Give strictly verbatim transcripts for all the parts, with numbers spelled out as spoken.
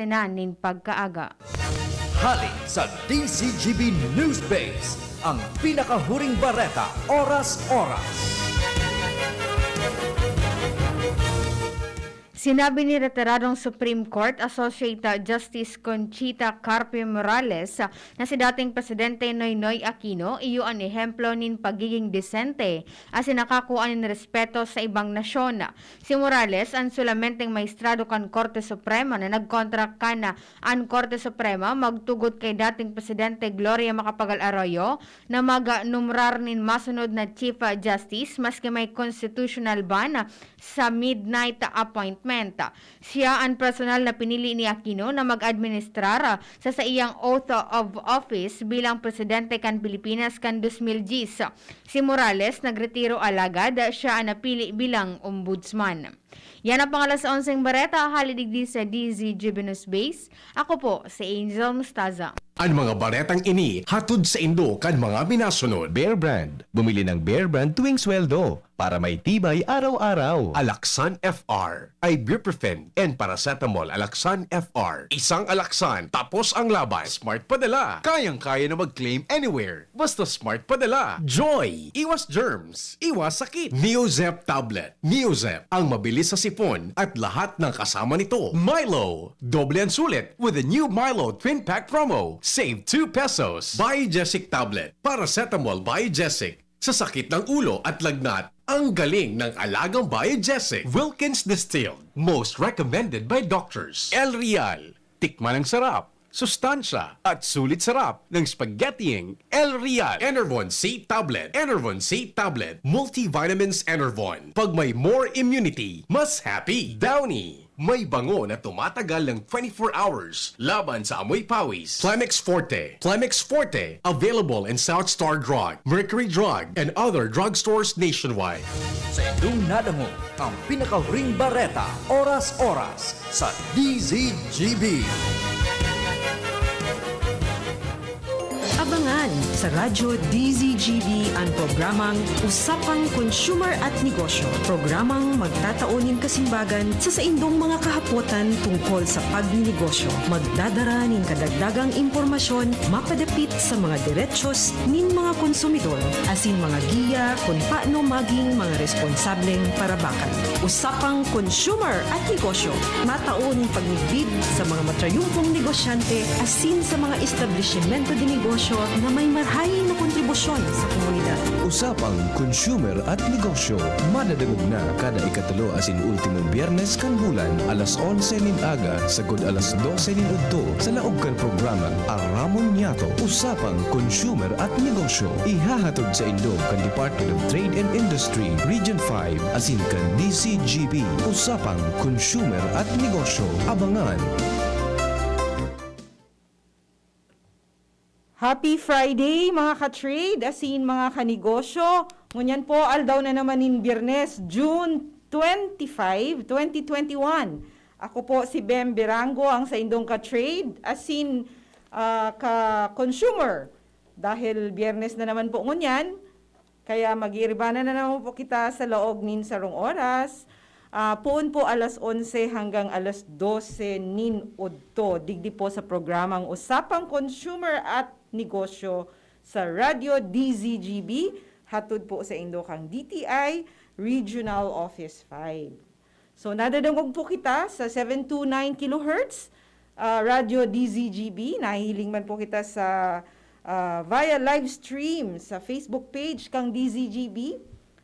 na nin pagkaaga. Hali sa D Z G B News Base, ang pinakahuring bareta, oras-oras. Sinabi ni retiradong Supreme Court Associate Justice Conchita Carpio Morales na si dating Presidente Noynoy Aquino iyo an ehemplo nin pagiging desente asin nakakua nin respeto sa ibang nasyon. Si Morales an solamenteng maestrado kan Korte Suprema na nagkontra kan an Korte Suprema magtugot kay dating Presidente Gloria Macapagal Arroyo na magnumerar nin masunod na Chief Justice maski may constitutional ban sa midnight appointment. Siya an personal na pinili ni Aquino na mag-administrar sa saiyang oath of office bilang presidente kan Pilipinas kan dos mil diyes. Si Morales nagretiro alagad siya an napili bilang ombudsman. Yan ang pang alas onseng bareta, hali digdi sa D Z G B News Base. Ako po si Angel Mustaza. Ang mga baretang ini hatod saindo kan mga minasunod. Bear Brand. Bumili ng Bear Brand tuwing sweldo para may tibay araw-araw. Alaxan F R, ibuprofen, and paracetamol Alaxan F R. Isang Alaxan, tapos ang laban. Smart padala. Kayang-kaya na mag-claim anywhere. Basta smart padala. Joy! Iwas germs. Iwas sakit. Neozep tablet. Neozep, ang mabilis sa sipon at lahat ng kasama nito. Milo, doble ang sulit with the new Milo Twin Pack Promo. Save two pesos. Biogesic tablet. Paracetamol Biogesic. Sa sakit ng ulo at lagnat, ang galing ng alagang Biogesic. Wilkins Distilled. Most recommended by doctors. El Real. Tikman ang sarap, sustansya, at sulit sarap ng spaghettiing El Real. Enervon C Tablet. Enervon C Tablet. Multivitamins Enervon. Pag may more immunity, mas happy. Downy. May bango na tumatagal ng twenty-four hours laban sa amoy pawis. Plemex Forte. Plemex Forte. Available in South Star Drug, Mercury Drug, and other drugstores nationwide. Sa indong nadangog, ang pinakahuring bareta, oras-oras, sa D Z G B. Abangan sa Radyo D Z G B an programang Usapang Consumer at Negosyo, programang magtatao nin kasimbagan sa saindong mga kahapotan tungkol sa pagninegosyo. Magdadara nin kadagdagang impormasyon mapadapit sa mga derechos nin mga konsumidor asin mga giya kun paano maging mga responsableng parabakan. Usapang Consumer at Negosyo, matao nin pagmigbid sa mga matrayumpong negosyante asin sa mga establisimento de negosyo na may marahay na kontribusyon sa komunidad. Usapang Consumer at Negosyo, madadangog na kada ikatulo asin ultimong Biyernes kan bulan, alas onse nin aga sagkod alas dose nin udto, sa laog kan programang Aramon Niyato, Usapang Consumer at Negosyo. Ihahatod saindo kan Department of Trade and Industry, Region five, asin kan D Z G B, Usapang Consumer at Negosyo. Abangan! Happy Friday, mga ka-trade, asin mga kanegosyo. Ngunyan po, aldaw na naman nin Biyernes, June twenty-five, twenty twenty-one. Ako po si Bem Birango, ang saindong ka-trade, asin, ah, ka-consumer. Dahil Biyernes na naman po ngunyan, kaya mag-iiribanan na naman po kita sa laog nin sarong oras. Ah, poon po alas onse hanggang alas dose nin udto. Digdi po sa programang Usapang Consumer at Negosyo sa Radyo D Z G B, hatod po saindo kan D T I Regional Office five. So, nadadangog po kita sa seven two nine kilohertz, ah, Radyo D Z G B. Nahihiling man po kita sa, ah, via live stream sa Facebook page kan D Z G B.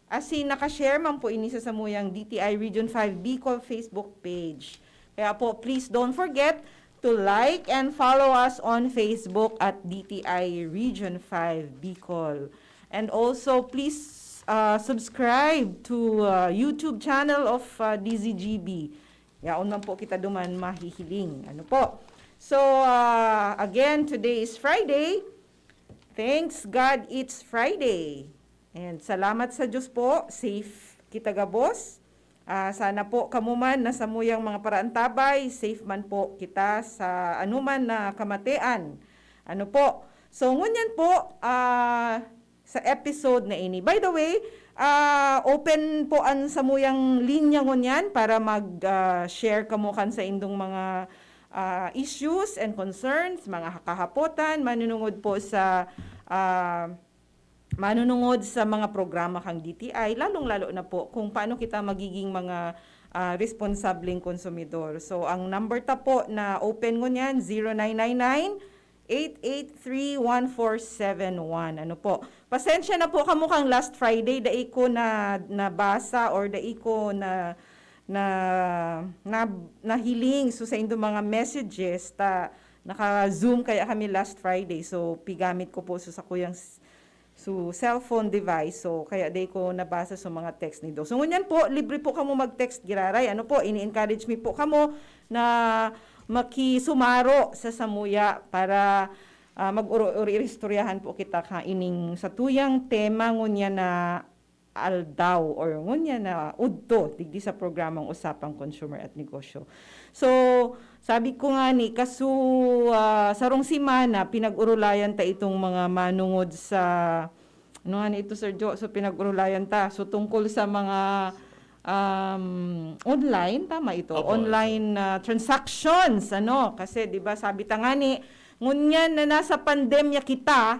Asin naka-share man po ini sa samuyang D T I Region five Bicol Facebook page. Kaya po, please don't forget to like and follow us on Facebook at D T I Region five Bicol. And also, please, uh, subscribe to, uh, YouTube channel of, uh, D Z G B. Yaon man po kita duman mahihiling. Ano po? So, uh, again, today is Friday. Thanks God it's Friday. And salamat sa Diyos po, safe kita gabos. Ah, sana po kamo man na samuyang mga paraantabay, safe man po kita sa anuman na kamatean. Ano po? So, ngunyan po, ah, sa episode na ini. By the way, ah, open po an samuyang linya ngunyan para mag, ah, share kamo kan saindong mga, ah, issues and concerns, mga kahapotan, manunungod po sa, ah, manunungod sa mga programa kang D T I, lalong-lalo na po kung paano kita magiging mga, ah, responsableng konsumidor. So, ang number ta po na open ngunyan, zero nine nine nine, eight eight three, one four seven one. Ano po? Pasensya na po kamo kang last Friday, dai ko na nabasa or dai ko na, na, na, nahiling. So, sa indo mga messages, ta, naka-Zoom kaya kami last Friday. So, pigamit ko po sa sakuyang s-, so, cellphone device. So, kaya dai ko nabasa sa mga text nindo. So, ngunyan po, libre po kamo mag-text, giraray. Ano po, ini-encourage mi po kamo na makisumaro sa samuya para, ah, mag-uro-, uri-, istoryahan po kita kaining satuyang tema ngunyan na aldaw or ngunyan na udto digdi sa programang Usapang Consumer at Negosyo. So, sabi ko nga ni, kaso, ah, sarong semana, pinag-urulayan ta itong mga manungod sa, ano nga ni ito, Sir Jo? So, pinag-urulayan ta. So, tungkol sa mga, um, online, tama ito? Opo, Online, ah, transactions, ano? Kasi, di ba, sabi ta nga ni, ngunyan na nasa pandemya kita,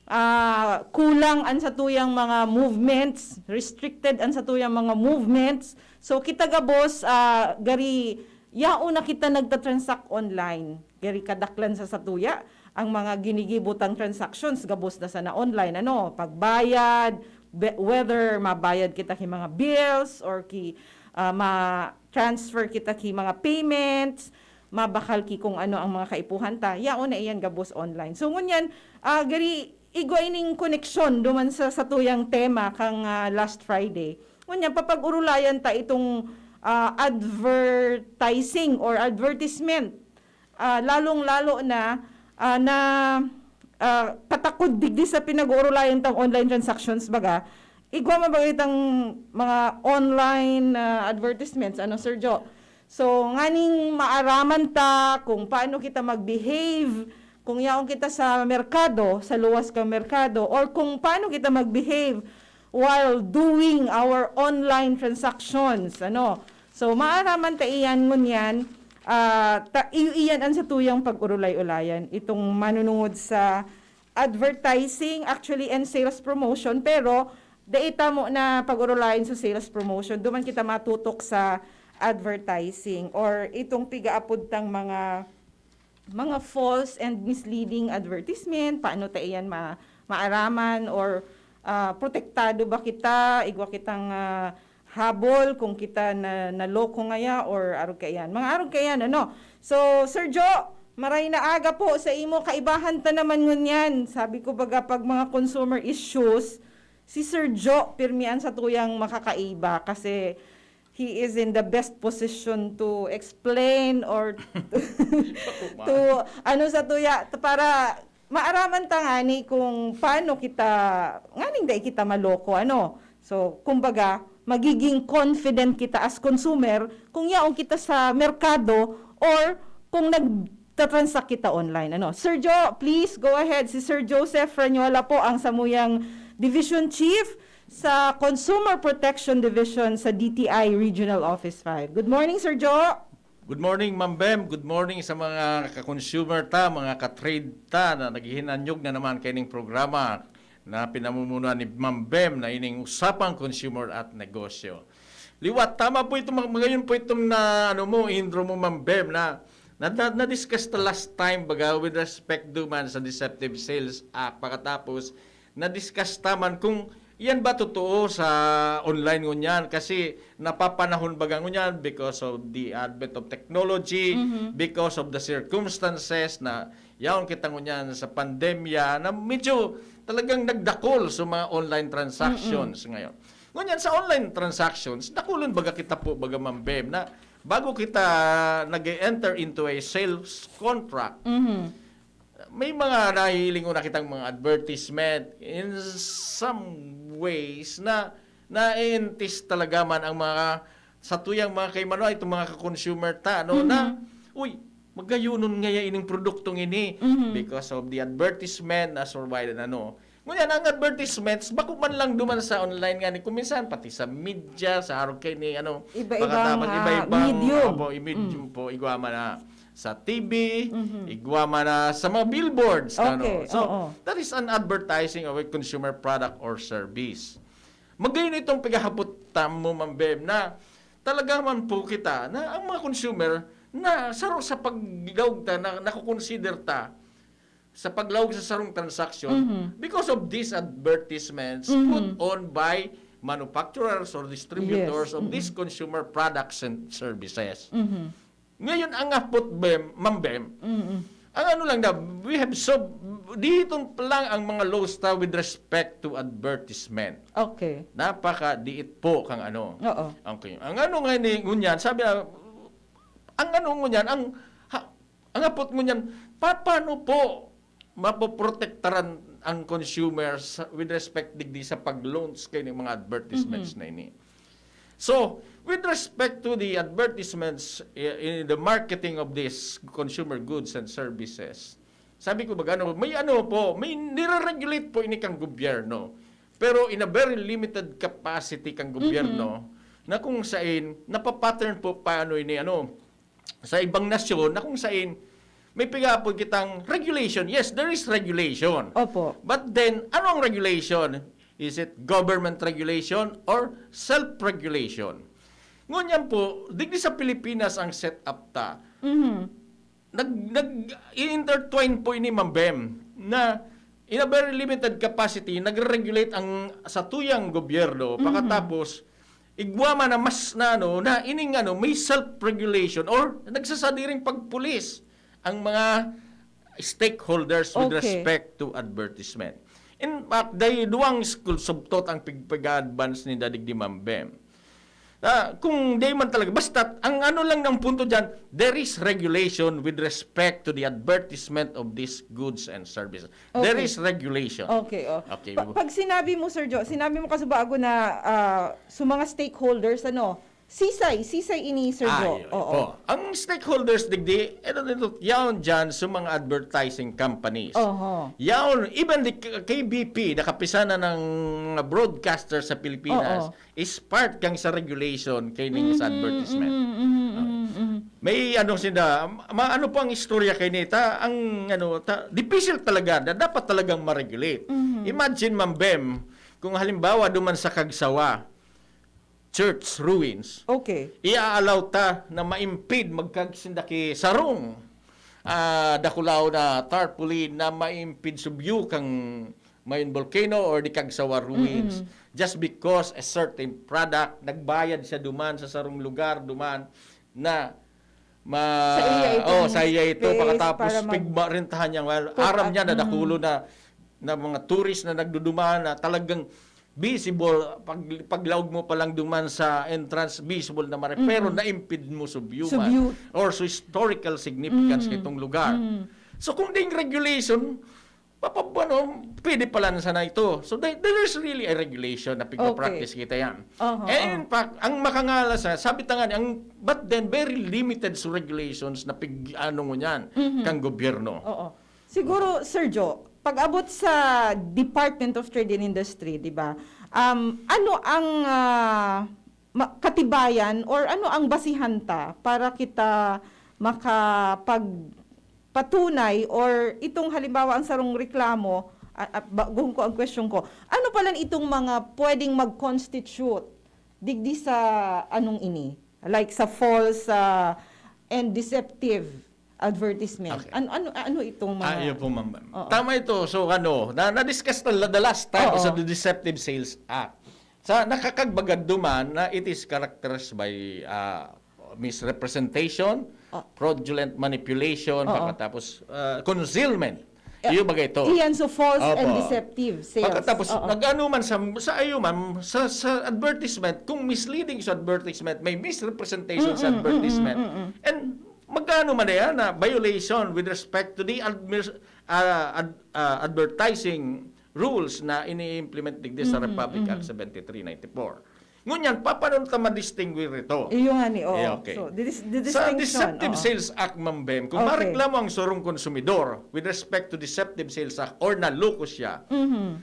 ah, kulang an satuyang mga movements, restricted an satuyang mga movements. So, kita gabos, ah, gari, yaon na kita nagtatransact online. Gari kadaklan sa satuya, ang mga ginigibo tang transactions, gabos na sana online. Ano, pagbayad, be-, whether mabayad kita ki mga bills or ki, ah, ma-transfer kita ki mga payments, mabakal ki kung ano ang mga kaipuhan ta, yaon na iyan gabos online. So, ngunyan, ah, gari, igwa ining koneksyon duman sa satuyang tema kang, ah, last Friday. Ngunyan, papag-urulayan ta itong, ah, advertising or advertisement. Ah, lalong-lalo na, ah, na, ah, patakod digdi sa pinag-uurulayan tang online transactions, baga, igwa man baga itang mga online, ah, advertisements, ano, Sir Jo? So, nganing maaraman ta kung paano kita mag-behave, kung yaon kita sa merkado, sa luwas kang merkado, or kung paano kita mag-behave while doing our online transactions, ano. So, maaraman ta iyan ngunyan, ah, ta, i-, iyan ang satuyang pag-urulay-ulayan, itong manunungod sa advertising, actually, and sales promotion, pero dai ta mo na pag-urulayan sa sales promotion, duman kita matutok sa advertising or itong pigaapod tang mga, mga false and misleading advertisement, paano ta iyan ma-, maaraman or, ah, protektado ba kita, igwa kitang, ah, habol kung kita na, naloko ngaya or arog kaiyan. Mga arog kaiyan, ano? So, Sir Jo, maray na aga po sa imo. Kaibahan ta naman ngunyan. Sabi ko baga, pag mga consumer issues, si Sir Jo, pirmi an satuyang makakaiba kasi he is in the best position to explain or to, ano, satuya, t-, para maaraman ta ngani kung paano kita, nganing dai kita maloko, ano. So, kumbaga, magiging confident kita as consumer kung yaon kita sa merkado or kung nagtatransact kita online, ano. Sir Jo, please go ahead. Si Sir Joseph Ranyola po ang samuyang Division Chief sa Consumer Protection Division sa D T I Regional Office five. Good morning, Sir Jo. Good morning, Ma'am Bem. Good morning sa mga ka-consumer ta, mga ka-trade ta na naghihinanyog na naman kaining programa na pinamumunuan ni Ma'am Bem na ining Usapang Consumer at Negosyo. Liwat, tama po itong mga, ngayon po itong na, ano mo, intro mo, Ma'am Bem, na, na, na, na-discuss the last time, baga, with respect duman sa Deceptive Sales Act. Pagkatapos, na-discuss ta man kung iyan ba totoo sa online ngunyan, kasi napapanahon baga ngunyan because of the advent of technology, Mhm. because of the circumstances na yaon kita ngunyan sa pandemya na medyo talagang nagdakol sa mga online transactions Mm-mm. ngayon. Ngunyan, sa online transactions, dakulon baga kita po, baga, Ma'am Bem, na bago kita nag-e-enter into a sales contract, Mhm. may mga nahihiling ko nakitang mga advertisement in some ways na naiintis talaga man ang mga satuyang mga kaimanuan, itong mga ka-consumer ta, no, na, Mhm. "Uy, magayonon ngaya ining produktong ini," Mhm. because of the advertisement na survive, ano. Ngunyan, ang advertisements, bako man lang duman sa online nga ni, kung minsan, pati sa media, sa harog kay ni, ano, Iba-ibang, pagkatapos, ah, iba-ibang, medium. opo, i-medium Mm. po, igwa man, ah. sa T V, igwa man na sa mga billboards. Ano? Okay, So, oo. that is an advertising of a consumer product or service. Magayon itong paghahapot mo, Ma'am Bem, na talaga man po kita na ang mga consumer na sa, sa paglaog ta, na nakukonsider ta sa paglaog sa sarong transaksyon because of these advertisements put on by manufacturers or distributors Yes. of these consumer products and services. Ngayon, ang apot, Bem, Ma'am Bem, ang ano lang na, we have so, dito lang ang mga laws ta with respect to advertisement. Okay. Napakadiit po kang ano. Oo. Okay. Ang ano nga ni ngunyan, sabi na, ang ano ngunyan, ang ha, ang apot ngunyan, pa, paano po mapoprotektaran ang consumers with respect digdi sa pag-launch kay ng mga advertisements na ini? So, with respect to the advertisements i- in the marketing of these consumer goods and services, sabi ko, baga, ano, may ano po, may nire-regulate po ini kang gobyerno. Pero in a very limited capacity kang gobyerno, na kung sain, napapattern po paano ini, ano, sa ibang nasyon, na kung sain, may pigapon kitang regulation. Yes, there is regulation. Opo. But then, ano ang regulation? Is it government regulation or self-regulation? Ngunyan po, digdi sa Pilipinas ang set up ta. Mhm. Nag, nag, i-intertwine po ini, Ma'am Bem, na in a very limited capacity, nagre-regulate ang satuyang gobyerno. Pakatapos, igwa man na mas na, ano, na ining ano, may self-regulation or nagsasadiring pagpulis ang mga stakeholders with Okay. respect to advertisement. In fact, dai duwang school subtot ang pig-, pag-advance ni Dadig di Ma'am Bem. Ah, kung di man talaga, basta ang ano lang ng punto dyan, there is regulation with respect to the advertisement of these goods and services. There Okay. is regulation. Okay, oh. Okay. Pa- pag sinabi mo, Sir Joe, sinabi mo kasi bago na ah, sa mga stakeholders, ano, sisay, sisay ini, Sir Ah, Joe. yun Oo. po. Ang stakeholders digdi, ano nito, yaon dyan sa mga advertising companies. Oho. Yaon, even the K- K B P, nakapisanan ng mga broadcaster sa Pilipinas, Oo. is part kang sa regulation kay ning sa advertisement. Mhm, mhm, mhm, mhm. May ano sila, ma-, ano po ang istorya kay nita, ang ano, ta, difficult talaga, na dapat talagang ma-regulate. Mhm. Imagine, Ma'am Bem, kung halimbawa duman sa Kagsawa, church ruins, Okay. i-allow ta na ma-impede magkagsinda ki sarong ah, dakulaw na tarpaulin na ma-impede subyo kang Mayon Volcano or di Kagsawa Ruins just because a certain product, nagbayad siya duman sa sarong lugar duman na ma Sa iya itong oh, sa iya ito, space pagkatapos para mag- pigmarintahan niya, well, Put aram up, niya na mm. dakulo na na mga tourist na nagduduman na talagang visible pag paglaog mo pa lang duman sa entrance, visible na mare, pero na-impede mo subyo man Subyo. or sa historical significance nitong lugar. So kung ding regulation, papabano, pwede pala na sana ito. So there, there is really a regulation na pigpa-practice kita yan. Oho, And in fact, ang makangalas na, sabi ta nga, ang, but then very limited sa regulations na pig, ano ngunyan, kang gobyerno. Oo. Siguro, Sir Joe, pag-abot sa Department of Trade and Industry, di ba, um, ano ang ah, ma- katibayan or ano ang basihan ta para kita makapagpatunay or itong halimbawa ang sarong reklamo, ah, ah, ba- gawin ko ang question ko, ano pala itong mga pwedeng mag-constitute digdi sa anong ini? Like sa false ah, and deceptive advertisement. Okay. Ano ano ano itong mga Ah, yun po, ma'am. Oo. Tama ito. So, ano, na, na-discuss na the last time Oo. is the Deceptive Sales Act. Sa nakakagbagad duman na it is characterized by ah, misrepresentation, Oh. fraudulent manipulation, Oo. pagkatapos ah, concealment. Yeah. Iyo bagay ito. Iyan, so false and Opo. deceptive sales. Pagkatapos, Oo. nag-ano man sa, sa iyo, ma'am, sa, sa advertisement, kung misleading sa advertisement, may misrepresentation sa Mm-mm, advertisement, mm-mm, mm-mm. and magkano man na yan na violation with respect to the admir- ah, ad- ah, advertising rules na ini-implement digdi sa Mm-mm, Republic Act mm-mm. seventy-three ninety-four. Ngunyan, paano ta ma-distinguish ito? Iyo nga ni, oo. Eh, okay. So, the, dis- the Sa distinction, Deceptive oo. Sales Act, Ma'am Bem, kung Okay. mareklamo ang surong konsumidor with respect to Deceptive Sales Act or naloko siya, Mhm.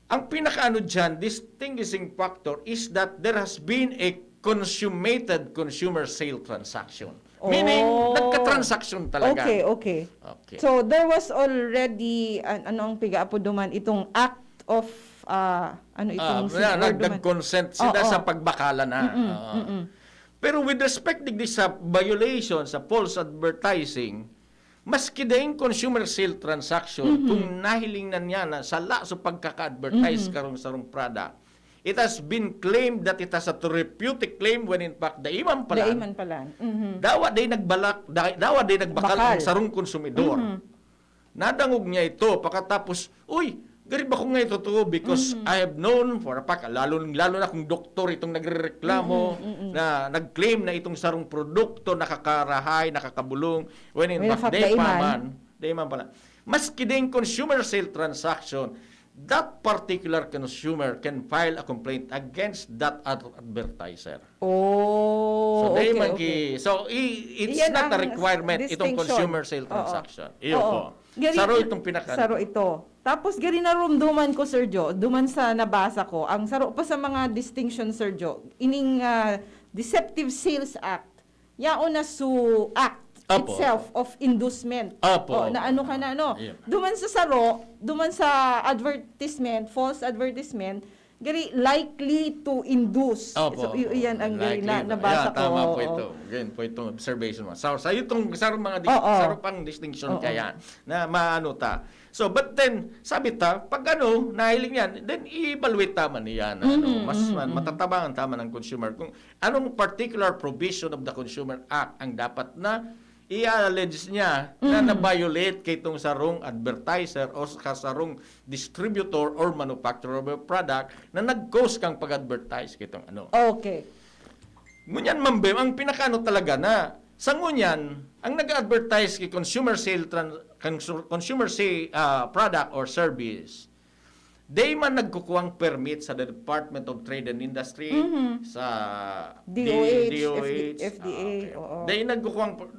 ang pinakaano dyan, distinguishing factor is that there has been a consummated consumer sale transaction. Meaning, Oh. nagka-transaction talaga. Okay, okay. Okay. So, there was already, an- ano ang piga-apo duman, itong act of, ah, ano Ah, itong wala, word duman? nagkag-consent sila Oo. sa pagbakala na. Mm-mm, Oo. mm-mm. Pero with respect digdi sa violation sa false advertising, maski daing consumer sale transaction, Mhm. kung nahiling na niya na sala sa pagkaka-advertise Mhm. karong sarong product, it has been claimed that it has a therapeutic claim when in fact, dai man pala. Dai man pala. Mhm. Dawa day nagbalak, da- dawa day nagbakal Bakal. ang sarong konsumidor. Mhm. Nadangog niya ito, pakatapos, "Uy, gari ba ko nga ito to?" Because Mhm. I have known for a fact, lalo, lalo na kung doktor itong nagrereklamo Mhm, mhm. na nag-claim na itong sarong produkto nakakarahay, nakakabulong, when in When fact, fact, dai dai pa man. man, dai man pala. Maski din consumer sale transaction, that particular consumer can file a complaint against that ad- advertiser. Oh, So, dai okay, man okay. ki, so, i- it's Iyan not a ang requirement itong distinction. consumer sale Oo. transaction. Iyo Oo. po. Gari- Saro itong pinaka- Saro ito. Tapos, gari narumduman ko, Sir Joe, duman sa nabasa ko, ang saro pa sa mga distinction, Sir Joe, ining ah, Deceptive Sales Act, yaon na su Act Apo, itself of inducement. Apo, Oh, apo. Na ano ka na, no? Iya. Duman sa saro, duman sa advertisement, false advertisement, gari likely to induce. Opo, So, i- opo. iyan ang gari Likely na, to. nabasa Yeah, tama ko. po Oo. ito. Ganyan po itong observation mo. So, sa itong sarong mga di, Oo. sarong pang distinction Oo. kaya na maano ta. So, but then, sabi ta, pag ano, nahiling yan, then i-evaluate ta man yan. Ano, Mhm, mas mhm, man, mhm. matatabangan ta man ang consumer kung anong particular provision of the Consumer Act ang dapat na i-allege niya na Mhm. na-violate kay itong sarong advertiser o sa sarong distributor or manufacturer of a product na nag-cause kang pag-advertise kay itong ano. Okay. Ngunyan, Ma'am Bem, ang pinakaano talaga na, sa ngunyan, ang nag-advertise kay consumer sale tran-, consu-, consumer sale ah, product or service, they man nagkukuwang permit sa Department of Trade and Industry, Mhm. sa D O H, D O H. F D A, Ah, okay. Oo. They nagkukuwang, per-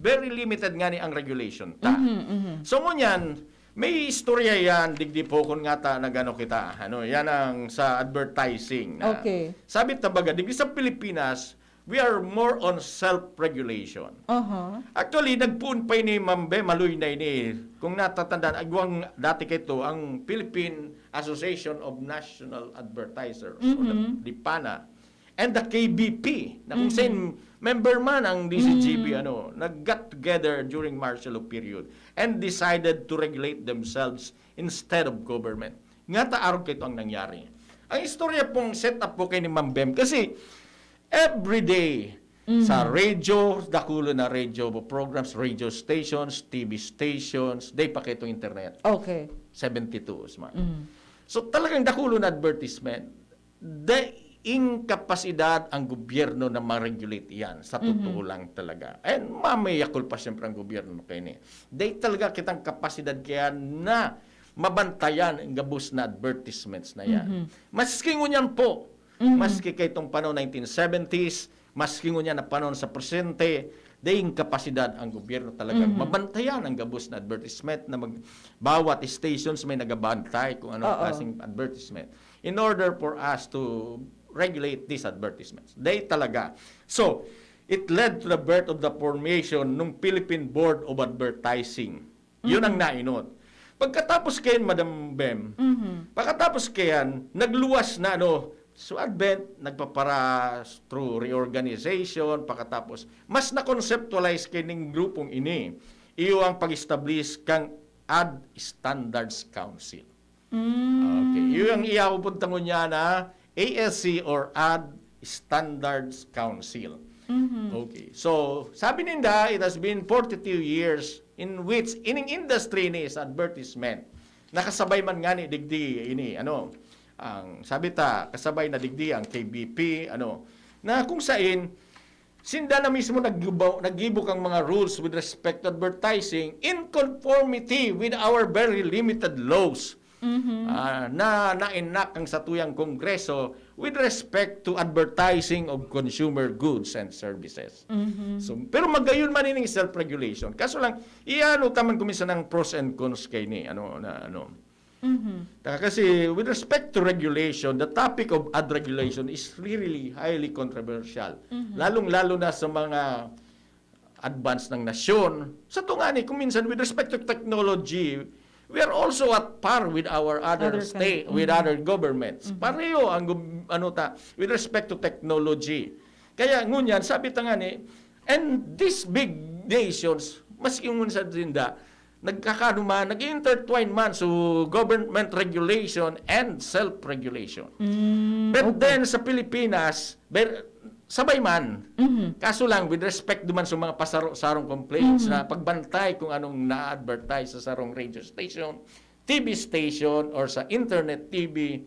very limited nga ni ang regulation ta. Mhm, mhm. So, ngunyan, may istorya yan, digdi po kun nga ta nagano kita. Ano, yan ang sa advertising. Na, Okay. Sabi ta baga, digdi sa Pilipinas, we are more on self-regulation. Aha. Actually, nagpoon pa ini, Ma'am Bem, maluy na ini. Kung natatandaan, agwang dati kay ito, ang Philippine Association of National Advertisers o the Mhm. DIPANA and the K B P, na kung Mhm. saan member man ang D C G B, Mhm. ano, nag-got together during martial law period and decided to regulate themselves instead of government. Nga ta arog kay ito ang nangyari. Ang istorya pong set up po kay ni Ma'am Bem, kasi every day, Mhm. sa radio, dakulo na radio programs, radio stations, T V stations, day pa kay itong internet. Okay. seventy-two, Usman. Mhm. So, talagang dakulo na advertisement. Daing kapasidad ang gobyerno na ma-regulate yan. Sa totoo Mhm. lang talaga. And mamaya kulpa siyempre ang gobyerno kay ni. Day talaga kitang kapasidad kaya na mabantayan ang gabos na advertisements na yan. Mhm. Maski ngunyan po, Mhm. maski kay itong panahon nineteen seventies, maski ngunyan na panahon sa presente, daing kapasidad ang gobyerno talagang Mhm. mabantayan ang gabos na advertisement na mag, bawat stations may nagabantay kung anong Oo. klaseng advertisement in order for us to regulate these advertisements. Day talaga. So, it led to the birth of the formation ng Philippine Board of Advertising. Yun ang Mhm. nainot. Pagkatapos kayan, Madam Bem, Mhm. pagkatapos kayan, nagluwas na, ano, so Advent, nagpapara through reorganization, pagkatapos, mas na-conceptualize kay ning grupong ini. Iyo ang pag-establish kang Ad Standards Council. Mm. Okay. Iyo ang iyaupod tangon niya na A S C or Ad Standards Council. Mhm. Okay. So, sabi ninda, it has been forty-two years in which ining industry ni sa advertisement. Nakasabay man nga ni digdi ini, ano, ang sabi ta, kasabay na digdi ang K B P, ano, na kung sain, sinda na mismo naggibo, naggibo kang mga rules with respect to advertising in conformity with our very limited laws. Mhm. Ah, na na-enact ang satuyang Kongreso with respect to advertising of consumer goods and services. Mhm. So, pero magayon man ining self-regulation. Kaso lang, iano taman kuminsan ang pros and cons kay ni, ano, na, ano. Mhm. Ta-, kasi with respect to regulation, the topic of ad regulation is really highly controversial. Mhm. Lalong-lalo na sa mga advance ng nasyon. Sa tunga ni, kung minsan, with respect to technology, we are also at par with our other Other state, coun- with Mhm. other governments. Mhm. Pareho ang gov- ano ta with respect to technology. Kaya ngunyan, sabi ta nga ni, and these big nations, maski yung sa dinda, nagkakaano man, nag-intertwine man so government regulation and self-regulation. Mm, But okay. then sa Pilipinas, ber- sabay man. Mhm. Kaso lang, with respect duman sa mga pasaro-sarong complaints Mhm. na pagbantay kung anong na-advertise sa sarong radio station, T V station, or sa internet T V,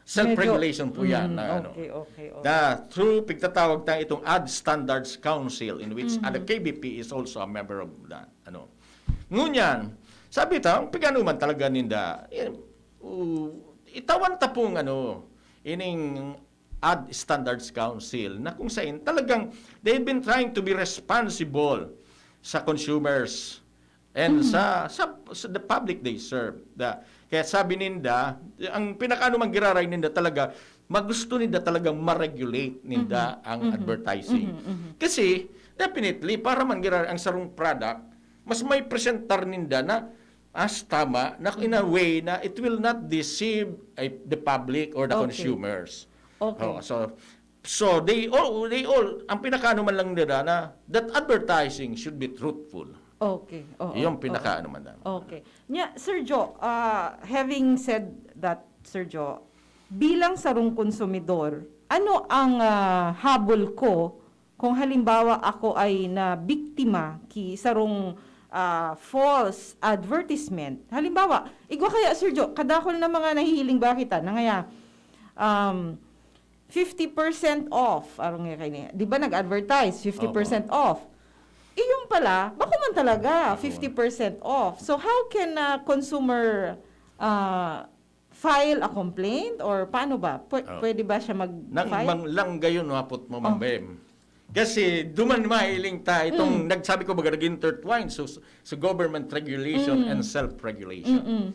self-regulation po yan. Mm, Na, ano, okay, okay, okay. na through pigtatawag ta itong Ad Standards Council, in which Mhm. the K B P is also a member of that. Ano. Ngunyan, sabi ta, ang piganuman talaga ninda, eh, uh, itawan ta pong ano, ining Ad Standards Council na kung saan talagang they've been trying to be responsible sa consumers and Mhm. sa, sa sa the public they serve. Da, kaya sabi ninda, ang pinakaano man giraray ninda talaga, magusto ninda talagang ma-regulate ninda Mhm. ang Mhm. advertising. Mhm. Mhm. Kasi definitely para man giraray ang sarong product, mas may presentar ninda na as tama na in a way na it will not deceive a, the public or the Okay. consumers. Okay. Oh, so so they all they all ang pinakaano man lang nila na that advertising should be truthful. Okay. Oo, Yung oo. pinakaano man lang. Okay. Nya, Sir Joe, ah, having said that, Sir Joe, bilang sarong konsumidor, ano ang ah, habol ko kung halimbawa ako ay nabiktima ki sarong ah, false advertisement? Halimbawa, igwa kaya, Sir Joe, kadakol na mga nahihiling ba kita na ngaya, um, fifty percent off. Arong nga kayo niya. Di ba nag-advertise, fifty percent off? Iyon pala, bako man talaga, Bako. fifty percent off. So how can a consumer ah, file a complaint or paano ba? Pwe- Oh. Pwede ba siya Nang mag-file? mang lang gayon, hapot mo, Oh. Ma'am Bem. Kasi duman mahiling ta itong Mm. nagsabi ko baga nag-intertwine so, so government regulation Mm. and self-regulation. Mm-mm.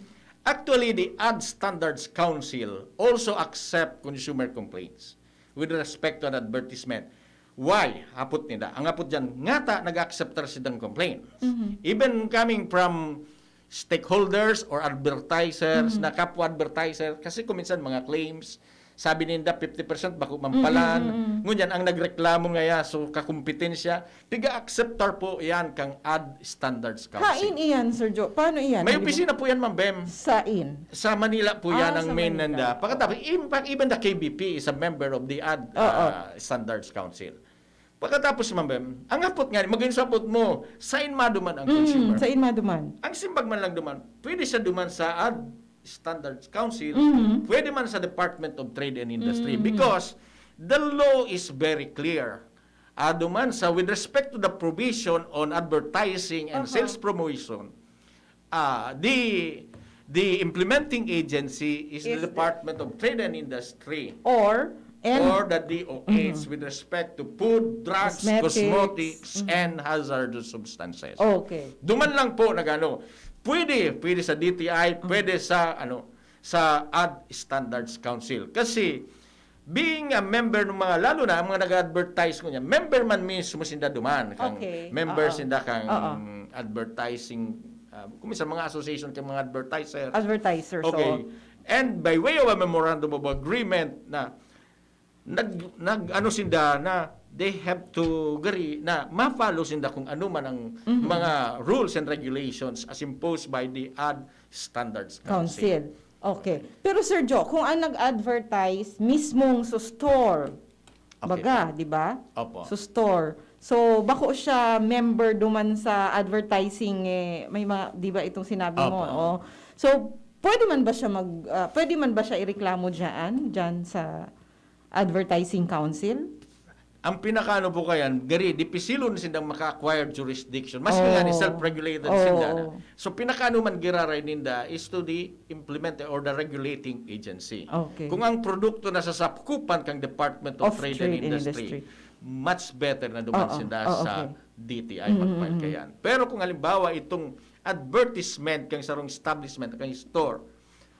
Actually, the Ad Standards Council also accept consumer complaints with respect to an advertisement. Why? Hapot nila. Ang hapot dyan, ngata nag-accept ta sidang complaints. Mhm. Even coming from stakeholders or advertisers Mhm. na kapwa advertiser, kasi kung minsan mga claims, sabi ninda fifty percent bako mampalan. Mm, mm, mm. Ngunyan, ang nagreklamo ngaya, so kakumpetensya, piga-acceptar po yan kang Ad Standards Council. Hain iyan, Sir Joe? Paano iyan? May Di ba? Opisina po yan, Ma'am Bem. Sain? Sa Manila po yan Ah, ang sa main Manila. nanda. Pagkatapos, in fact, even the K B P is a member of the Ad Oo. ah, Standards Council. Pagkatapos, Ma'am Bem, ang hapot nga, maging sapot mo, sain maduman ang Mm, consumer? Sain maduman? Ang simbag man lang duman, pwede siya duman sa Ad Standards Council, Mhm. pwede man sa Department of Trade and Industry Mhm. because the law is very clear. Ado man sa, with respect to the provision on advertising and Aha. sales promotion, ah, the the implementing agency is the Is the Department of Trade and Industry Or, and, or the D O H Mhm. with respect to food, drugs, Cosmetics. Cosmetics, Mhm. and hazardous substances. Okay. Duman lang po nagano. Pwede, pwede sa D T I, pwede sa ano, sa Ad Standards Council. Kasi being a member ng mga, lalo na ang mga nag-advertise ko niya, member man mismo sinda duman, kang Okay. member Oo. sinda kang Oo. advertising, ah, kung minsan mga association kang mga advertiser. Advertisers, Okay. oo. And by way of a memorandum of agreement na nag nag ano sinda na they have to agree na ma-follow sinda kung ano man ang Mhm. mga rules and regulations as imposed by the Ad Standards Council. Council. Okay. Pero Sir Joe, kung ang nag-advertise mismong sa store, Okay baga, po. Di ba? Opo. Sa store. So, bako siya member duman sa advertising, eh, may mga, di ba itong sinabi mo? Opo. Oh. So, pwede man ba siya mag, ah, pwede man ba siya ireklamo dyan, dyan sa Advertising Council? Ang pinakaano po kayan, gari, dipisilon sindang maka-acquired jurisdiction. Mas Oh. nga ni self-regulated Oh. sinda na. So, pinakaano man giraray ninda is to the implement or the regulating agency. Okay. Kung ang produkto nasa sakupan kang Department of, Of Trade, Trade and and Industry, Industry. much better na duman Oo, sinda oo, sa okay. D T I Mm, magpahal mm, mm. kayan. Pero kung halimbawa itong advertisement kang sarong establishment, kang store,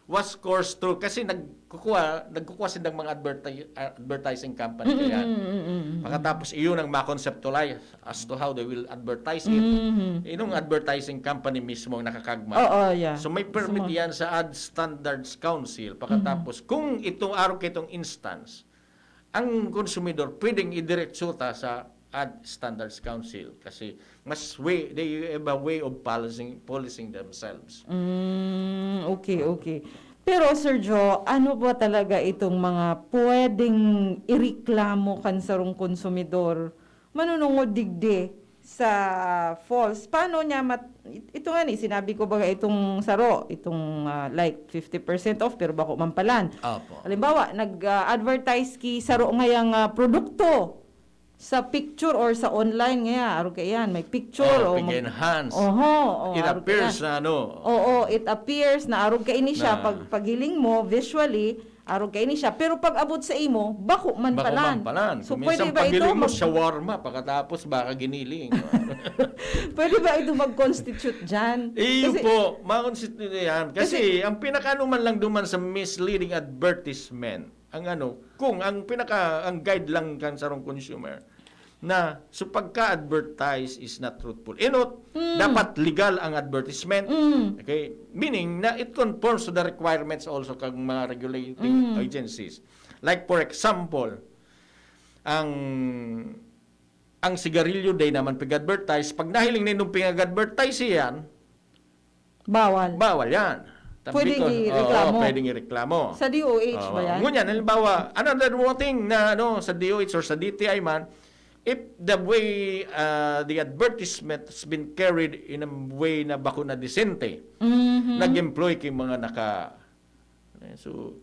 was course through, kasi nagkukuha, nagkukuha sindang mga adverti-, ah, advertising company, kaya Mm-mm. pagkatapos iyon ang ma-conceptualize as to how they will advertise it. Mhm. Inong advertising company mismo ang nakakagma. Oo, yeah. So may permit Suma- yan sa Ad Standards Council. Pagkatapos, kung itong araw ka itong instance, ang konsumidor pwedeng idiretso ta sa Ad Standards Council kasi mas way, they have a way of policing, policing themselves. Mm, okay, okay. Pero Sir Joe, ano ba talaga itong mga pwedeng ireklamo kan sarong konsumidor manunungod digdi sa false? Paano niya mat-, it-, ito nga ni, sinabi ko baga itong saro, itong ah, like fifty percent off pero bako man palan. Opo. Halimbawa, nag-advertise ki saro ngayang ah, produkto sa picture or sa online ngaya, arog kaiyan, may picture Oh, o mag- pig-enhance. Oho, oh, It arog appears kaiyan. na ano. Oo, it appears na arog kaini siya Na. pag paghiling mo visually, arog kaini siya. Pero pag abot sa imo, bako man Bako palan. man palan. So Kung pwede minsan ba ito paghiling mo, mag- shawarma, pagkatapos baka giniling. Pwede ba ito mag-constitute diyan? Iyo Kasi- po, ma-constitute yan. Kasi, ang pinakaano man lang duman sa misleading advertisement, ang ano, kung ang pinaka, ang guide lang kan sarong consumer, na so pagka-advertise is not truthful. Inot, Mm. dapat legal ang advertisement. Mm. Okay? Meaning na it conforms to the requirements also kang mga regulating Mm. agencies. Like for example, ang ang sigarilyo day naman pig-advertise, pag nahiling na nung pig-advertise yan, Bawal. bawal yan. Pwedeng Because, ireklamo. Oo, pwedeng ireklamo. Sa D O H ba Oo. yan? Ngunyan, halimbawa, another thing na ano, sa D O H or sa D T I man, if the way uh, the advertisement has been carried in a way na bako na disente, Mhm. nag-employ kay mga naka... So,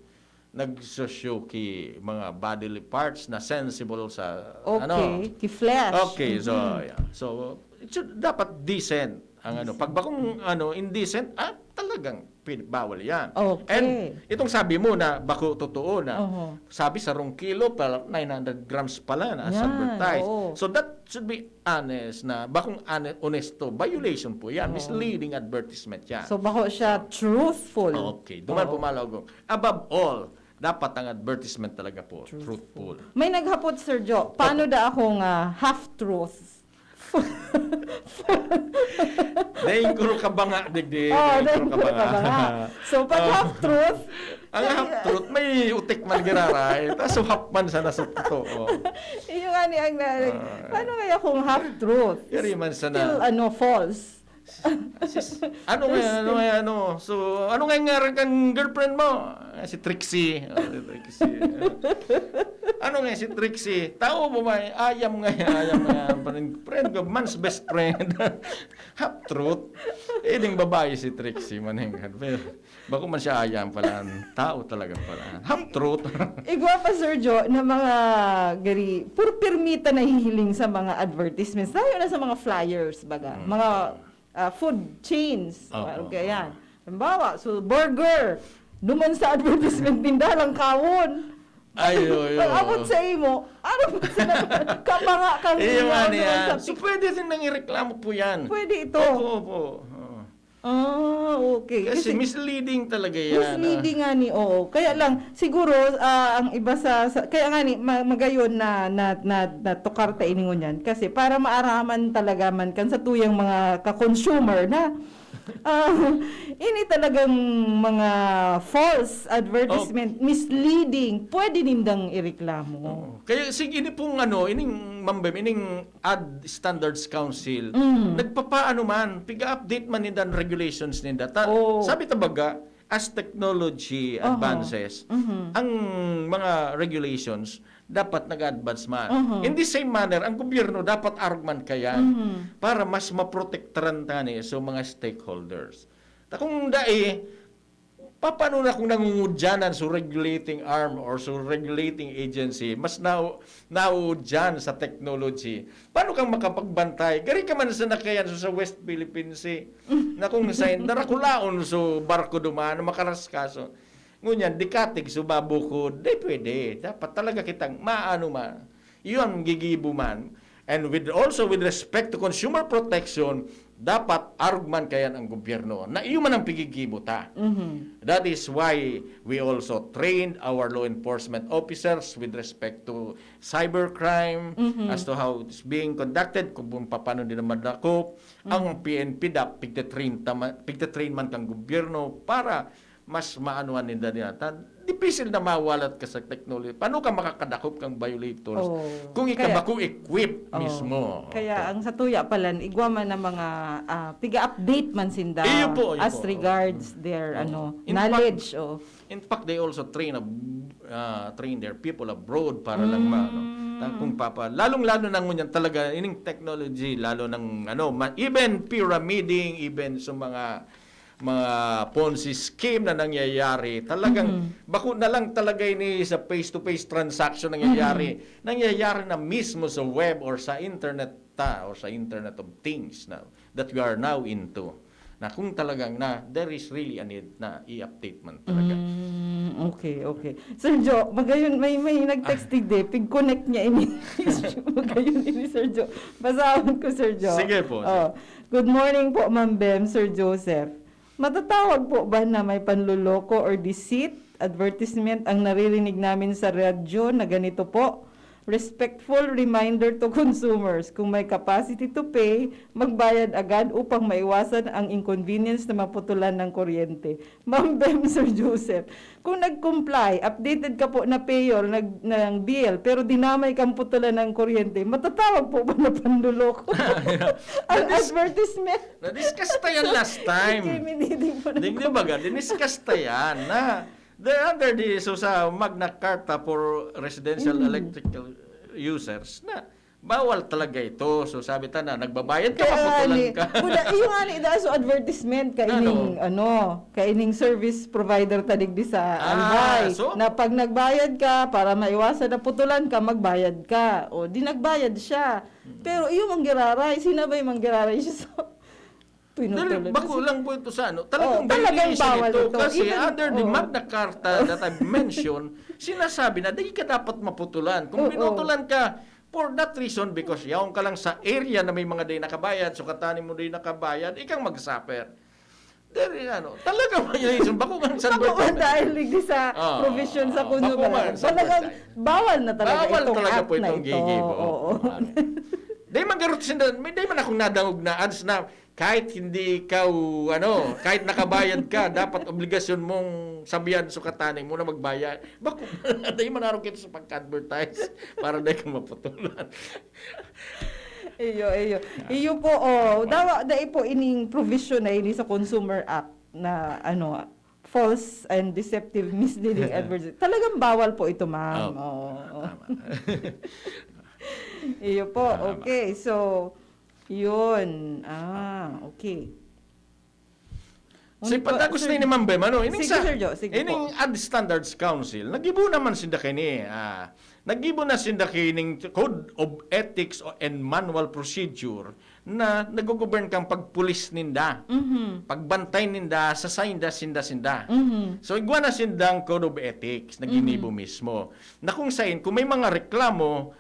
nagsoshow ki mga bodily parts na sensible sa Okay. ano. Ki flesh. Okay, so, Mhm. yeah. So, it should, dapat decent ang ano. Pag bakong ano, indecent, ah, talagang pin- bawal yan. Okay. And itong sabi mo na bako totoo na, Oho. sabi sarong kilo, pa nine hundred grams pala na Yan, advertise. Oo. So that should be honest na, bakong hone- honesto, violation po yan, Oo. Misleading advertisement yan. So, bako siya truthful. Okay, duman Oo. po, Malaugong. Above all, dapat ang advertisement talaga po, truthful. May naghapot, Sir Joe, paano da akong ah, half-truth? Dahil kuro kabanga, digdi. Oh, Dahil dahil kuro kuro kabanga. So, pag Oh. half-truth, Ang half-truth, may utik man giraray, tas half man sana sa totoo. Iyo nga ni ang na, Ah. Paano kaya kung half-truth? Yari man sana. Still, ano, false. Sis, ano nga, ano nga, ano? So, ano nga yung ngaran kang girlfriend mo? Ah, si Trixie. Oh, si Trixie. Ano nga si Trixie? Tao mo ba? Ayam nga, ayam nga. Friend ko, man's best friend. Half-truth. Eh, ding babae si Trixie, maninggan. Pero, bako man siya ayam pala. Tao talaga pala. Half-truth. Igwa pa, Sir Joe, na mga gari, puro pirmita nahihiling sa mga advertisements. Layo na sa mga flyers, baga. Mm. Mga ah, food chains. Oo. Parang ganyan. Halimbawa, so burger, duman sa advertisement, pindalang kawon. Ay, oo, oo. Pag abot sa imo, ano ba sila? Kabanga kang Eh, yung imo, ano duman yan. sa So, pwede din nang ireklamo po yan. Pwede ito. Opo, opo. Oo. Ah, okay. Kasi, misleading talaga yan. Misleading nga ni, oo. Kaya lang, siguro, ah, ang iba sa, sa kaya nga ni, ma- magayon na, na, na, natukar ta ini ngunyan. Kasi para maaraman talaga man kan sa tuyang mga ka-consumer na, ah, ini talagang mga false advertisement, misleading, pwede nindang ireklamo. Oo. Kaya sige, ini pong ano, ining Ma'am Bem, ining Ad Standards Council, Mm. nagpapaano man, piga-update man ninda ang regulations ninda. Ta- Oo. Sabi ta baga, as technology Aha. advances, Mhm. ang mga regulations dapat nag-advance man. Mhm. In the same manner, ang gobyerno dapat arog man kayan Mhm. para mas maprotektaran tani sa mga stakeholders. Ta kung dai, paano na kung nangungudyanan so regulating arm or so regulating agency, mas nau nauudyan sa technology? Paano kang makapagbantay? Gari ka man sa nakayan so sa West Philippine Sea, na kung sa darakulaon so barko duman, makaraskaso. Ngunyan, dikatig so babukod, di pwede. Dapat talaga kitang maano man. Iyon ang gigibo man. And with also with respect to consumer protection, dapat arog man kayan ang gobyerno na iyo man ang pigigibo ta. Mhm. That is why we also trained our law enforcement officers with respect to cybercrime, Mhm. as to how it's being conducted, kung paano din naman dakop. Ang P N P dap, pigte-train, tama, pigte-train man kang gobyerno para mas maanuan ninda niya. Ta, dipisil na mawalat ka sa technology. Paano ka makakadakop kang violators Oh. kung ika Kaya- bako equipped Oh. mismo? Kaya Okay. ang satuya palan, igwa man na mga ah, piga-update man sinda Iyo po, iyo as po. regards their Oh. ano In fact, knowledge. Oh. In fact, they also train ab- ah, train their people abroad para lang ma ano, Mm. ta- kung papa lalong-lalo na ngunyan talaga ining technology, lalo ng ano, ma- even pyramiding, even sa mga mga Ponzi scheme na nangyayari, talagang Mhm. bako na lang talaga ini sa face-to-face transaction nangyayari. Nangyayari na mismo sa web or sa internet ta or sa Internet of Things na that we are now into. Na kung talagang na there is really a need na i-update man talaga. Mm, okay, okay. Sir Joe, magayon may may nag-text digdi, pig-connect niya ini. Magayon ini, Sir Joe. Basahon ko, Sir Joe. Sige po, Oh. Good morning po, Ma'am Bem, Sir Joseph. Matatawag po ba na may panloloko or deceit advertisement ang naririnig namin sa radyo na ganito po? Respectful reminder to consumers, kung may capacity to pay, magbayad agad upang maiwasan ang inconvenience na maputulan ng kuryente. Ma'am Bem, Sir Joseph, kung nag-comply, updated ka po na payer nag, ng bill, pero dinamay kang putulan ng kuryente, matatawag po ba na panloloko? Ang That is- advertisement. Na-discuss ta yan last time. Kay miniding po ng Di, di ba, ga, diniscuss ta yan na the under the, so sa Magna Carta for residential Mm. electrical users na bawal talaga ito. So sabi ta na, nagbabayad ka, Kaya maputulan ani, ka. Kuda, iyo nga ni, dahil sa advertisement, kaining, ano, kaining service provider ta digdi sa Ah, Albay, so? na pag nagbayad ka, para maiwasan na putulan ka, magbayad ka. O, di nagbayad siya. Pero iyo mang giraray, sinabay mang giraray siya sa Dali, pinutulan. bako lang po ito sa ano. Talagang Oh, talagang violation bawal ito, ito. kasi Even- under the oh. Magna Carta that I've mentioned, sinasabi na di ka dapat maputulan. Kung Oo. pinutulan ka, for that reason, because yaon ka lang sa area na may mga di nakabayad, so katani mo di nakabayad, ikang mag-suffer. There is ano, talaga violation. Bako nga sa Bako man dahil ligdi sa Ah, provision sa ah, kuno bako ba? man sa Talagang advertise. Bawal na talaga Bawal itong talaga act po na itong ito. gigibo. Oo. Di man garot sinda, may di man akong nadangog na ads na kahit hindi ikaw, ano, kahit nakabayad ka, dapat obligasyon mong sabihan sa katani mo na magbayad. Bako, di man araw kita sa pagka-advertise para di ka maputulan. Iyo, iyo. Iyo po, oh. Dawa, dai po ining provision na ini sa Consumer Act na ano, false and deceptive misleading advertising. Talagang bawal po ito, ma'am. Oh, Oo. Tama. Iyo po. Tama. Okay, so, yun. Ah, okay. Si Ano po, Patagos sir? na ni Ma'am Bem, ano? Ining Sige, sa, Sir Joe, sige ining po. Ad Standards Council, nagibo naman sinda kini, ah, nagibo na sinda kining Code of Ethics o- and Manual Procedure na nag-govern kang pagpulis ninda, Mhm. pagbantay ninda sa sinda, sinda, sinda. Mhm. So, igwa na sindang Code of Ethics na ginibo mismo. Na kung sain, kung may mga reklamo,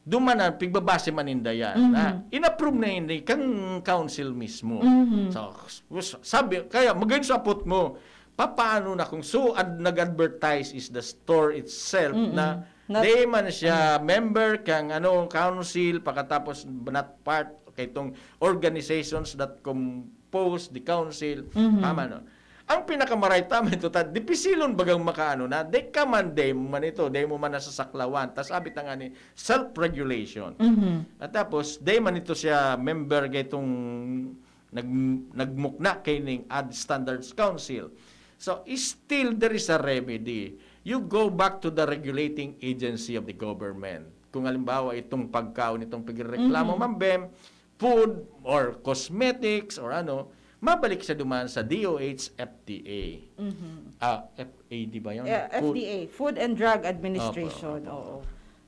duman na, pigbabase man ninda yan. Mhm. Na, in-approve na yun kang council mismo. Mhm. So, s- sabi, kaya magayon sa apot mo, papaano na kung so ad, nag-advertise is the store itself Mm-mm. na Not- di man siya member kang ano council, pagkatapos not part kay itong organizations that compose the council. Mhm. Tama, no? Ang pinakamaray tama ito, ta, dipisilon bagang makaano na, di ka man, di mo man ito, di mo man nasasaklawan. Tas sabi ta nga ni, self-regulation. Mhm. At tapos, di man ito siya member gay itong nag, nagmukna kay ning Ad Standards Council. So, still there is a remedy. You go back to the regulating agency of the government. Kung halimbawa, itong pagkaon, itong pagreklamo, Mhm. Ma'am Bem, food or cosmetics or ano, mabalik siya duman sa D O H F D A. Mhm. Ah, F A D ba yun? Eh, Food- F D A, Food and Drug Administration. Opo, opo. Oo.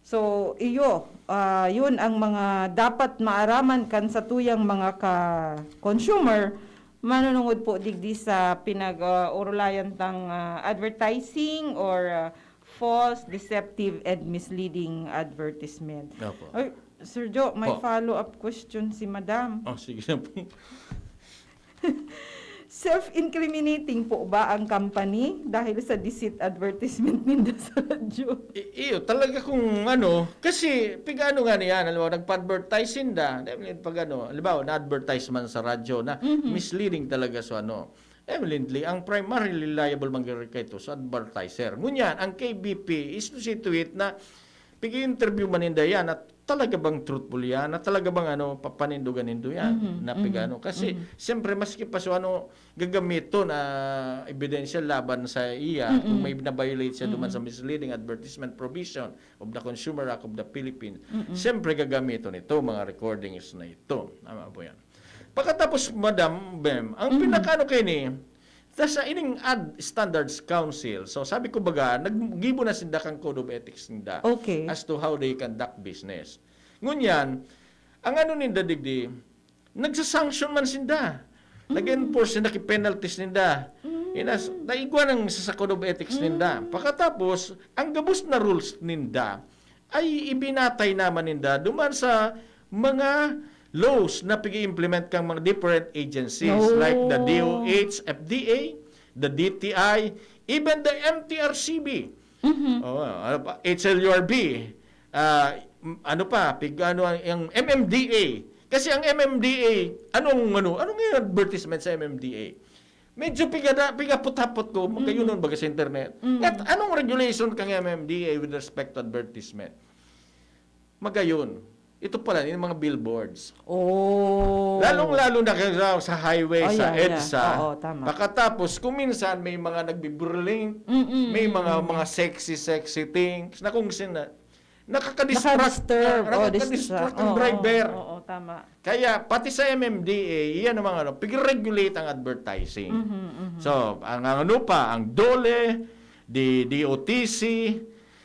So, iyo, ah, yun ang mga dapat maaraman kan satuyang mga ka-consumer, manunungod po digdi sa pinag-orulayan tang ah, advertising or ah, false, deceptive, and misleading advertisement. Opo. Ay, Sir Joe, may Po. follow-up question si Madam. Oh, sige na po. Self-incriminating po ba ang company dahil sa deceit advertisement ninda sa radyo? I- iyo, talaga kung ano, kasi pigano nga niyan, alam mo, nagpa-advertise sinda, pag ano, halimbawa, na-advertise man sa radyo na misleading talaga sa ano, evidently, ang primarily liable man gari kaito sa advertiser. Ngunyan, ang K B P is to see to it na pig-interview man ninda yan at talaga bang truthful yan, na talaga bang ano, papanindogan nindo yan, Mhm, na mhm, pigano. Kasi, mhm. siyempre, maski pa so ano, gagamiton na ebidensya laban sa iya, Mm-mm. kung may na-violate siya duman Mm-mm. sa misleading advertisement provision of the Consumer Act of the Philippines, Mm-mm. siyempre gagamiton ito, mga recordings na ito. Tama po yan. Pagkatapos, Madam Bem, ang Mhm. pinakaano kayo ni, ta sa ining Ad Standards Council, so sabi ko baga, naggibo na sinda kang code of ethics ninda Okay. as to how they conduct business. Ngunyan, ang ano ninda digdi, nagsasanction man sinda. Nag-enforce sinda ki penalties ninda. Inas, naigwa ng sa code of ethics ninda. Pagkatapos, ang gabos na rules ninda ay ibinatay naman ninda duman sa mga laws na pag-implement kang mga different agencies Oh. like the D O H, F D A, the D T I, even the M T R C B. Mhm. Oh, ano pa? H L U R B. Ah, m- ano pa? Pig, ano ang, ang M M D A? Kasi ang M M D A, anong ano, anong yung advertisement sa M M D A? Medyo pigada, pigapot-hapot ko, magkayunon baga sa internet. Mm. At anong regulation kang M M D A with respect to advertisement? Magayon. Ito pala, yung mga billboards. Oh. Lalong-lalo na kayo sa, sa highway, Oh, sa yeah, yeah. EDSA. Oo, tama. Pagkatapos, kung minsan may mga nagbiburling, Mm-mm, may mga mm-mm. mga sexy, sexy things na kung sina, nakakadistract, Nakadisturb. na- Oh, nakakadistract distract. ang Oo, driver. Oo, oo, tama. Kaya pati sa M M D A, iyan ang mga ano, pig-regulate ang advertising. Mhm, mhm. So, ang, ang ano pa, ang DOLE, di D O T C,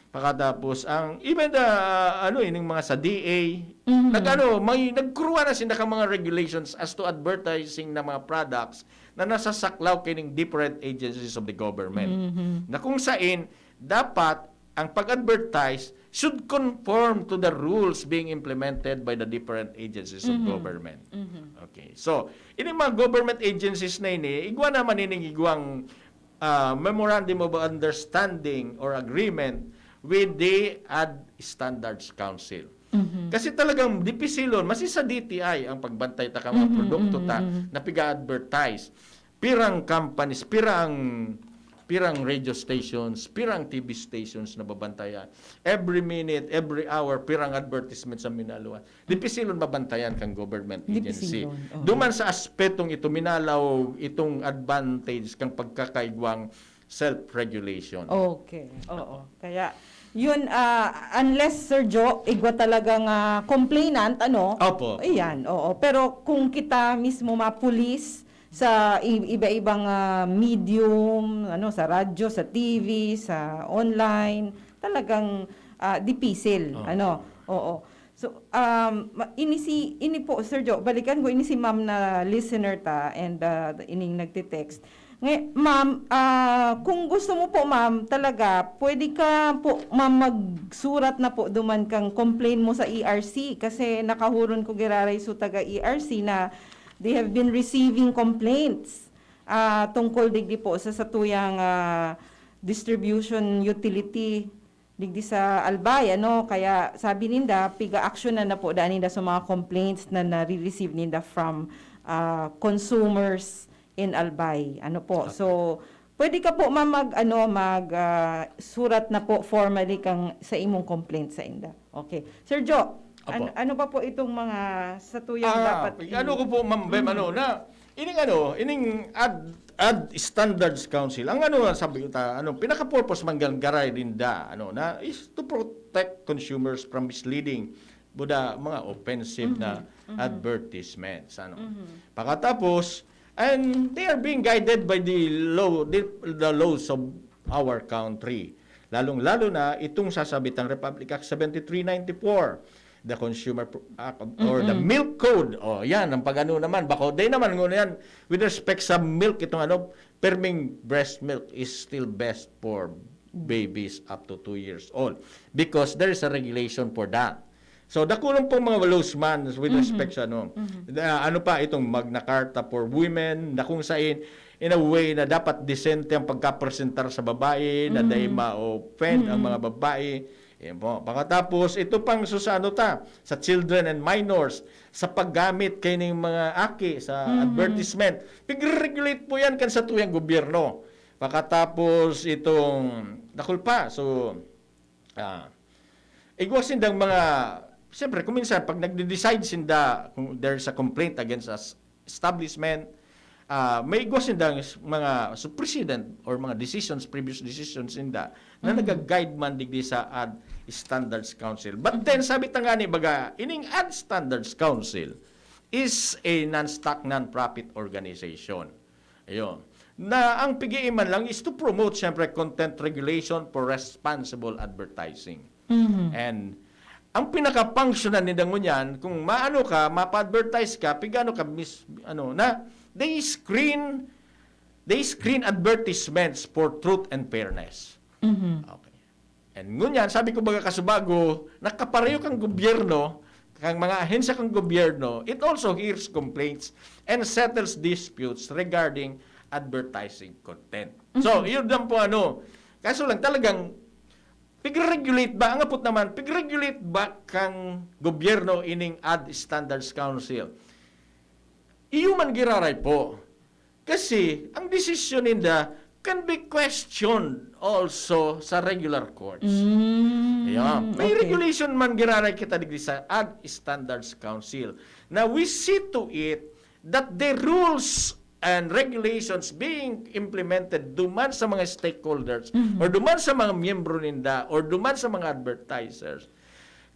pagkatapos ang, even the, uh, ano, ining mga sa D A, Mhm. nag-ano, may nagkuruha na sinda ka mga regulations as to advertising na mga products na nasasaklaw kining different agencies of the government. Mhm. Na kung sain, dapat ang pag-advertise should conform to the rules being implemented by the different agencies of Mhm. government. Mhm. Okay. So, ini mga government agencies na ini, igwa naman ining igwang ah, memorandum of understanding or agreement with the Ad Standards Council. Mhm. Kasi talagang dipisilon, masi sa D T I ang pagbantay ta ka mga Mhm, produkto mhm, ta mhm. na piga-advertise. Pirang companies, pirang pirang radio stations, pirang T V stations na babantayan. Every minute, every hour, pirang advertisement sa minaluan. Dipisilon mabantayan kang government agency. Dipisilon, oo. Duman sa aspetong ito, minalaw itong advantage kang pagkakaigwang self-regulation. Okay, oo. Kaya, yun, ah, unless, Sir Joe, igwa talaga nga complainant, ano? Opo. Iyan, oo. Pero kung kita mismo mapulis sa i- iba-ibang ah, medium, ano, sa radyo, sa T V, sa online, talagang ah, dipisil, Oo. ano? Oo. So, um, ma- ini si, ini po, Sir Joe, balikan ko ini si ma'am na listener ta and ah, ining nagte-text. Ngay, ma'am, ah, kung gusto mo po, ma'am, talaga, pwede ka po, ma'am, magsurat na po duman kang complain mo sa E R C kasi nakahuron ko giraray so taga E R C na they have been receiving complaints ah, tungkol digdi po sa satuyang ah, distribution utility digdi sa Albay, ano? Kaya sabi ninda, piga-action na na po daan ninda sa mga complaints na nare-receive ninda from ah, consumers in Albay. Ano po? So, pwede ka po, ma'am, mag, ano, mag ah, surat na po formally kang sa imong complaint sa inda. Okay. Sir Joe, Opo. an- ano pa po itong mga satuyang Ah, dapat i- ano ko po, Ma'am Bem, Mm. ano na, ining ano, ining ad, ad standards council. Ang ano, sabi ko ta, ano, pinaka-purpose man ganggaray ninda, ano, na is to protect consumers from misleading, buda, mga offensive na Mhm, mhm. advertisements, ano. Mhm. Pagkatapos, and they are being guided by the law, the, the laws of our country. Lalong-lalo na itong sasabitang Republic Act seventy-three ninety-four, the Consumer Pro- Act of- or the Mm-mm. Milk Code. O, yan, ang pag-ano naman, bako, day naman, ngunyan, with respect sa milk, itong ano, perming breast milk is still best for babies up to two years old because there is a regulation for that. So, dakulon pong mga lawsman with Mhm. respect sa ano. Mhm. Na, ano pa itong Magna Carta for Women, na kung sain, in a way na dapat decente ang pagkapresentar sa babae, na Mhm. dahil ma-offend ang Mhm. mga babae. Yan po. Pagkatapos, ito pang so sa ano ta, sa children and minors, sa paggamit kaining mga aki, sa Mhm. advertisement. Pigre-regulate po yan kan satuyang gobyerno. Pagkatapos, itong, dakul pa. So, ah, igwa sindang mga, siyempre, kung minsan, pag nagde-decide sinda, kung there's a complaint against us, establishment, ah, may igwa sindang s- mga so precedent or mga decisions, previous decisions sinda na Mhm. nag-guide man digdi sa Ad Standards Council. But then, sabi ta nga ni baga, ining Ad Standards Council is a non-stock, non-profit organization. Ayun. Na ang pigiiman lang is to promote, siyempre, content regulation for responsible advertising. Mhm. And ang pinaka-functional ninda ngunyan, kung maano ka, mapa-advertise ka, pigano ka, mis, ano, na, they screen, they screen advertisements for truth and fairness. Mhm. Okay. And ngunyan, sabi ko baga kasubago, nakapareho kang gobyerno, kang mga ahensya kang gobyerno, it also hears complaints and settles disputes regarding advertising content. So, Mhm. yun lang po ano. Kaso lang talagang, pigre-regulate ba? Ang apot naman, pigre-regulate ba kang gobyerno ining Ad Standards Council? Iyo man giraray po. Kasi, ang desisyon ninda can be questioned also sa regular courts. Mm, Yeah. May okay. regulation man giraray kita digdi sa Ad Standards Council na we see to it that the rules and regulations being implemented duman sa mga stakeholders Mhm. or duman sa mga miyembro ninda or duman sa mga advertisers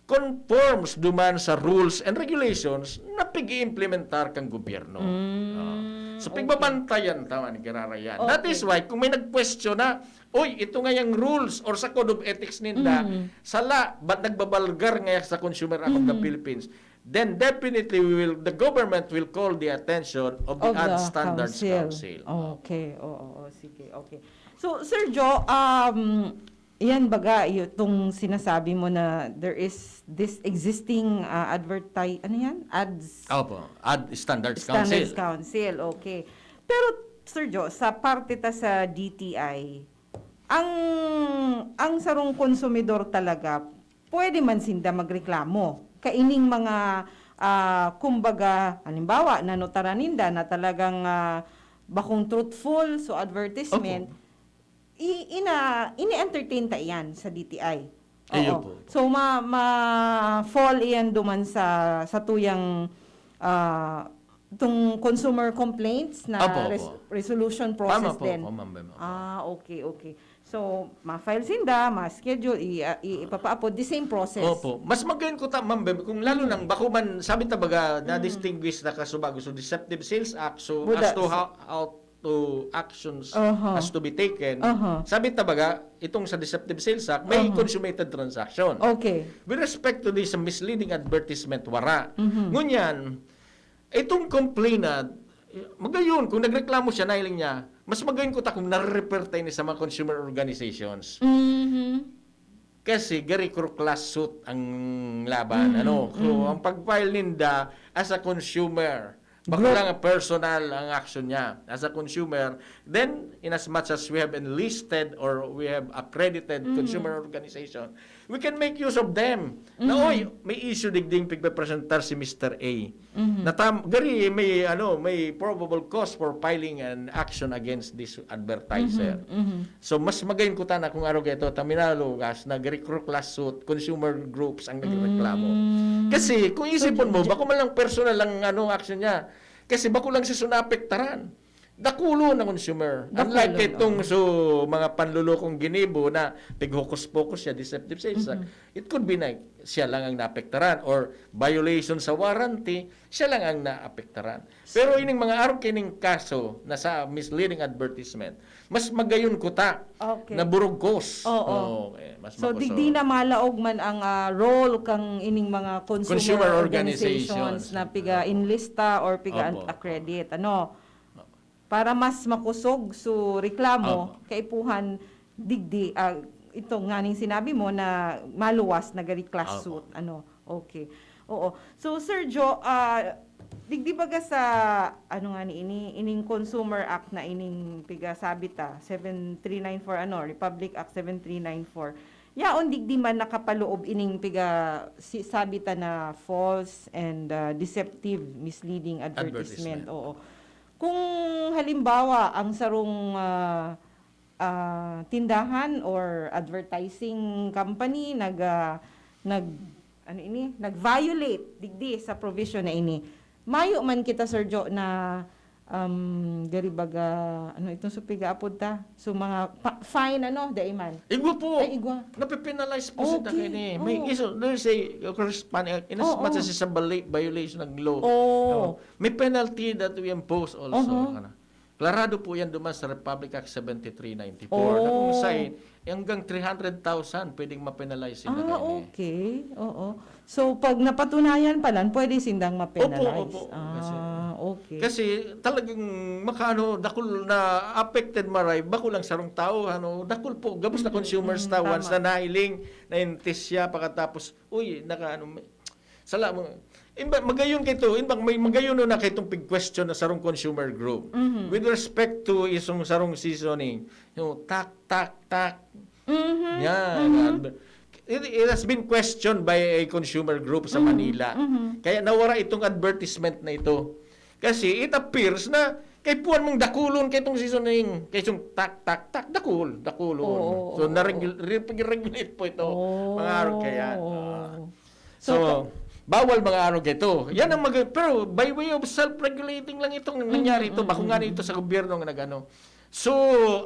conforms duman sa rules and regulations na pig-iimplementar kang gobyerno. Mm, Ah. So, okay. pigbabantayan ta man giraray yan. That Okay. is why, kung may nag-question na, "Uy, ito ngayang rules or sa code of ethics ninda, Mm. sala, ba't nagbabalgar ngaya sa Consumer Act of the Mm. Philippines?" Then definitely we will, the government will call the attention of the Of Ad the Standards Council. Council. Okay, oo, oo, sige, okay. So, Sir Joe, um, yan baga, itong sinasabi mo na there is this existing uh, advertise, ano yan? Ads? Opo, Ad Standards Standards Council. Council, okay. Pero, Sir Joe, sa parte ta sa D T I, ang ang sarong konsumidor talaga, pwede man sinda magreklamo. Kaining mga, ah, kumbaga, halimbawa, nanotaran ninda na talagang, ah, bakong truthful, so advertisement, Opo. i ina ini-entertain ta iyan sa D T I. Iyo Oo. po. So, ma ma-fall iyan duman sa sa tuyang, ah, itong consumer complaints na Opo, res- opo. resolution Tama process po, din. opo, ma'am, ma'am, opo. Ah, okay, okay. So, ma-file sinda, ma-schedule, i, ah, i, ipapaapod, the same process. Opo. Mas magayon ko ta, ma'am, Beb, kung lalo nang bako man, sabi ta baga, Mm. na-distinguish na kasubago, so deceptive sales act, so With as the- to how, how to actions Aha. has to be taken, Aha. sabi ta baga, itong sa deceptive sales act, may Aha. consummated transaction. Okay. With respect to this misleading advertisement, wara. Mhm. Ngunyan, itong complainant, magayon, kung nagreklamo siya, nailing niya, mas magayon ko ta kung nare-refer ta ini sa mga consumer organizations. Mhm. Kasi gari kro class suit ang laban, Mm, ano? So, mm. ang pag-file ninda as a consumer, bako Group. lang ang personal ang action niya as a consumer, then in as much as we have enlisted or we have accredited Mm. consumer organization, we can make use of them. Na, Mm. oy, may issue digding pigpepresentar si Mister A. Mhm. Na tam, gari may, ano, may probable cause for filing an action against this advertiser. Mhm, mhm. So, mas magayon ko ta na kung araw ito, taminalugas, nag-recruit lawsuit, consumer groups ang nagreklamo. Mm. Kasi, kung isipon mo, So, bako man lang personal lang ano, action niya. Kasi bako lang siya so naapektaran. Dakulo na consumer. Dakulo, Unlike itong oo. so, mga panlulokong ginibo na pighokus-pokus siya, deceptive sales act. Mhm. It could be na siya lang ang naapektaran or violation sa warranty, siya lang ang naapektaran. Pero ining mga arog kining kaso na sa misleading advertisement, mas magayon ko ta Okay. na burugkos. Oo. Okay, mas So, makusog. Digdi na malaog man ang ah, role kang ining mga consumer, Consumer organizations, organizations. na piga-enlista or Opo. piga-accredit, ano? Para mas makusog so reklamo, Opo. kaipuhan digdi, ah, ito nga ning sinabi mo na maluwas na gari class Opo. suit, ano? Okay. Oo. So, Sir Joe, ah, digdi baga sa, ano nga ni ini, ining Consumer Act na ining piga-sabit ta, seven three nine four, ano, Republic Act seven three nine four. Yaon digdi man nakapaloob ining piga-, si-, sabit ta na false and, ah, deceptive, misleading advertisement. Advertisement. Oo. Kung halimbawa, ang sarong, ah, ah, tindahan or advertising company nag, ah, nag, ano ini, nag-violate digdi sa provision na ini. Mayo man kita, Sir Jo, na, um, gari baga, ano itong supiga apod ta? So, mga pa-, fine, ano, dai man? Igwa po. Ay, igwa. Nape-penalize po sila Okay. kini. May Oo. iso, there's a, of course, pan-, in as Oo. much as it's a bali-, violation ng law. Oo. Oh, may penalty that we impose also. Oho. Ano. Klarado po yan duman sa Republic Act seventy-three ninety-four, na kung Oh. saan, hanggang three hundred thousand pwedeng ma-penalize sila Ah, kini. okay. Oo. So, pag napatunayan pa lang, pwede sindang ma-penalize? Opo, opo. Kasi, Ah, okay. kasi talagang makaano, dakul na affected maray, bako lang sarong tao, ano, dakul po, gabos na Mm, consumers mm, ta, once tama. na nahiling, naintis siya, pagkatapos, uy, naka, ano, may, sala mo, imba, magayon kay to, imba, may magayon na kay itong pig-question na sarong consumer group. Mhm. With respect to isong sarong seasoning, yung tak, tak, tak, Mhm, yan, mhm. adver-, it, it has been questioned by a consumer group sa Mhm, Manila. mhm. Kaya nawara itong advertisement na ito. Kasi it appears na kay puwan mong dakulon kay itong seasoning, kay itong tak, tak, tak, dakul, dakulon. Oo, So, oo, na-regu-, oo. re-, regulate po ito, Oo. mga araw kaya. Ah. So, So, ta- bawal mga araw ito. Yan ang mag-, pero by way of self-regulating lang itong Mm, nangyari ito. mm, Bako nga mm, nito mm. sa gobyerno nga nag-ano. So,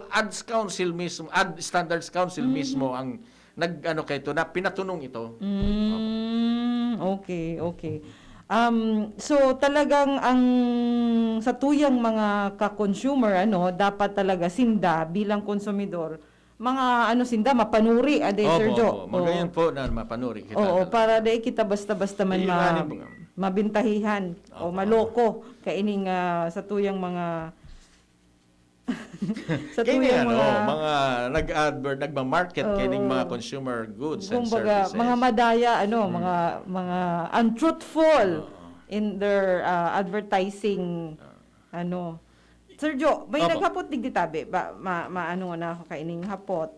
ads council mismo, ad standards council Mm. mismo ang nag-ano kay ito, na pinatunong ito. Mm, okay, okay. Um, so, talagang ang sa tuyang mga ka-consumer, ano, dapat talaga sinda bilang konsumidor, mga ano sinda, mapanuri, ade, Opo, Sir Jo. opo. Magayon Oo. po na mapanuri kita Oo, talaga. para dai kita basta-basta man Iyo, ma-, ano po. mabintahihan o Opo, maloko kaining, ah, sa tuyang mga, sa Kini tuyang ano, mga mga nag-advert, nagma-market kining mga Oo. consumer goods and Kumbaga, services. mga madaya, ano, Hmm. mga, mga untruthful Oo. in their, ah, advertising, Ah. ano. Sir Jo, may Opo. naghapot digdi tabi. Ba, ma-, maano na ako kaining hapot.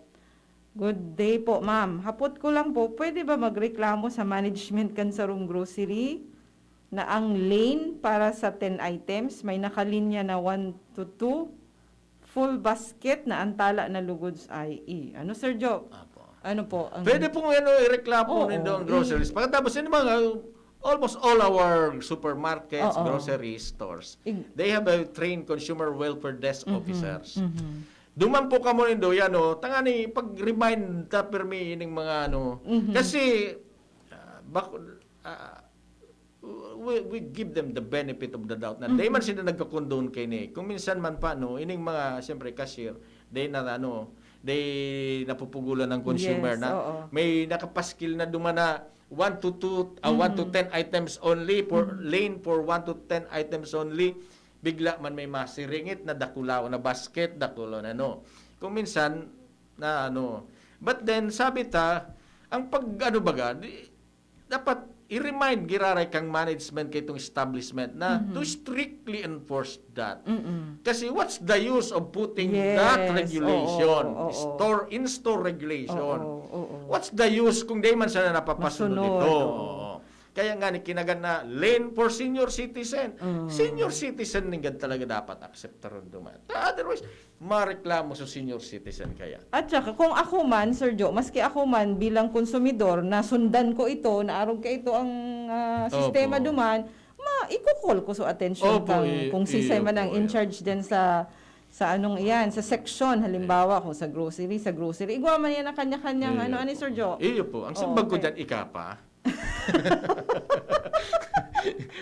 Good day po, ma'am. Hapot ko lang po, pwede ba magreklamo sa management kan sarong grocery na ang lane para sa ten items, may nakalinya na one to two, full basket na ang tala na lugod sa I E? Ano, Sir Jo? Apo. Ano po ang Pwede pong ano, ireklamo Oo, nindo ang i- groceries. Pagkatapos, yun yung mga, almost all our supermarkets, Oo. grocery stores, Ig- they have a trained consumer welfare desk Mhm, officers. mhm. Duman po kamo nindo yan, oh. Tangani, pag-remind ta pirmi ining mga ano. Mhm. Kasi, ah, bak-, ah, we, we give them the benefit of the doubt na Mm-mm. di man sila nagkakondon kay ni. Kung minsan man pa, no, ining mga, siyempre, cashier, di na, ano, di napupugulan ng consumer Yes, na oo. may nakapaskil na duman na one to two, ah, one to Mm-mm. ten items only, for Mm-mm. lane for one to ten items only, bigla man may masiringit na dakulaw na basket, dakulaw na, no. Kung minsan, na ano, but then, sabi ta, ang pag, ano baga, di, dapat i-remind giraray kang management kay itong establishment na Mhm. to strictly enforce that. Mm-mm. Kasi what's the use of putting Yes, that regulation, oo, oo. store, in-store regulation? Oo, oo. What's the use kung di man sana napapasunod Masunod, ito? oo. Oo. Kaya nga ni kinagan na lane for senior citizen. Mm. Senior citizen ni gad talaga dapat akseptaron duman. Otherwise, mareklamo sa senior citizen kaya. At saka, kung ako man, Sir Jo, maski ako man bilang konsumidor, nasundan ko ito, naarog ka ito ang, ah, sistema Opo. duman, ma-, iko-call ko sa atensyon Opo, kang, i-, kung sinsay iyo man ang po, in iyo. charge dyan sa, sa anong iyan, sa section, halimbawa, kung sa grocery, sa grocery. Igwa man yan ang kanya-kanyang, Iyo ano, ano, po. Sir Jo? Iyo po. Ang Oo, simbag ko okay. dyan, ikapa.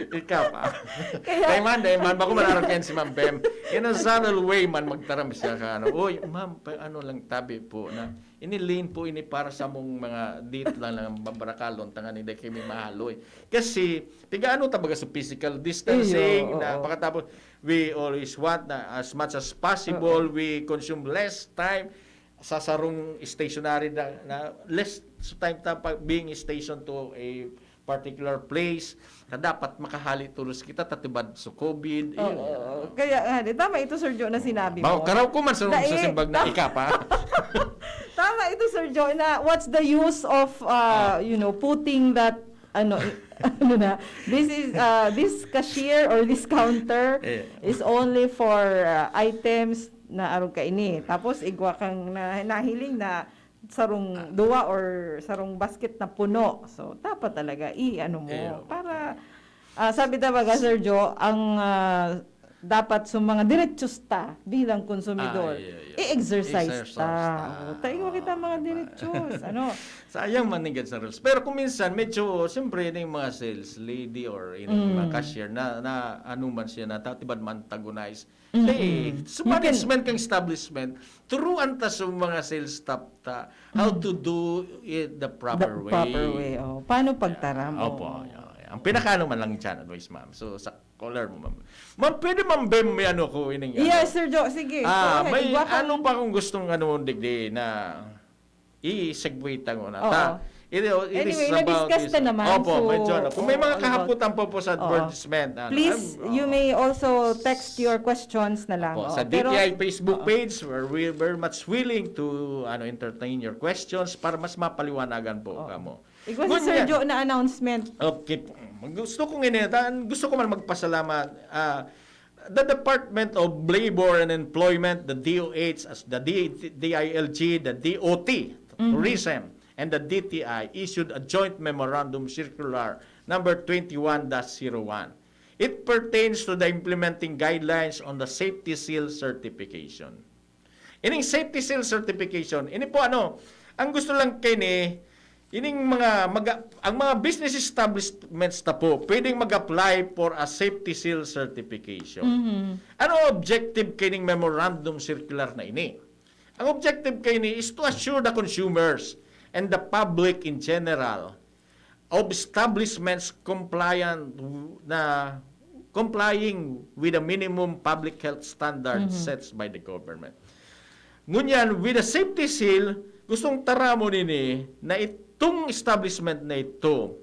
Ikaw pa. Kaya Kay man, dahil man, bako man araw kayan si Ma'am Bem. In a subtle way man, magtaram siya ka, ano, "Uy, ma'am, pa, ano lang, tabi po na, ini lane po ini para sa mong mga date lang, lang, babarakalon, tangan, hindi kayo may mahaloy." Kasi, pigaano tabaga sa physical distancing, Iyo, na oo. pagkatapos, we always want na as much as possible, Oo. we consume less time sa sarong stationary na, na less time ta pa being stationed to a particular place na dapat makahali todos kita, tatubad sa COVID. Iyo. Oo. Kaya nga, di, tama ito, Sir Joe, na sinabi Bawo, mo. Karaw ko man sa, Dai- sa simbag na ika pa. Tama ito, Sir Joe, na what's the use of, uh, you know, putting that, ano, i- ano na, this is, uh, this cashier or this counter Eh. is only for uh, items na arog kaini. Tapos, igwa kang na, nahiling na sarong duwa or sarong basket na puno. So, dapat talaga, i-ano mo. Eh, Para, ah, sabi talaga, Sir Joe, ang ah, dapat sa mga diretsyosta bilang konsumidor, Ah, iya, iya. i-exercise Exercise ta. ta. O, tayo kita mga diretsyos. Ano? Sayang man ni sa rules. Pero kung minsan, medyo, siyempre, yung mga sales lady or yung mga Mm. cashier na, na ano man siya, na tatibad man antagonize. Mm-mm. Eh, sa You can- management kang establishment, turuan ta sa mga sales staff ta how to do it the proper The way. proper way. Oh. Paano pagtaram? Opo. Oh. Yeah, yeah. Ang pinakaano man lang dyan, advice, ma'am. So, sa caller mo, ma'am. Ma'am, pwede, ma'am, Bem, may ano ko, ining ano? Yes, Sir Joe. Sige. Ah, go ahead. may Igwa kang- ano pa akong gustong ano, digdi, na i-segue ta muna. Oo. Ta, it, it is Anyway, about na-discuss this, na naman, Opo, so, medyo ano. Kung may oo, mga ano kahapotan about- po po sa Oo. advertisement, ano, Please, I'm- you oo. may also text your questions na lang. Opo, Oo. sa Pero- D T I Facebook oo. page, we're, we're very much willing to ano, entertain your questions para mas mapaliwanagan po Oo. kamo. Igwa si Ngunyan- Sir Joe na announcement. Okay po. Gusto kong inita, gusto ko man magpasalamat. Ah, the Department of Labor and Employment, the D O H, as the D- DILG, the D O T, Mhm. Tourism, and the D T I issued a joint memorandum circular number twenty-one dash zero one. It pertains to the implementing guidelines on the safety seal certification. Ining safety seal certification, ini po ano, ang gusto lang kini, ining mga, maga- ang mga business establishments na po, pwedeng mag-apply for a safety seal certification. Mhm. Ano ang objective kining memorandum circular na ini? Ang objective kaini is to assure the consumers and the public in general of establishments compliant w- na complying with the minimum public health standards Mhm. sets by the government. Ngunyan, with the safety seal, gustong taramon nini na itong establishment na ito,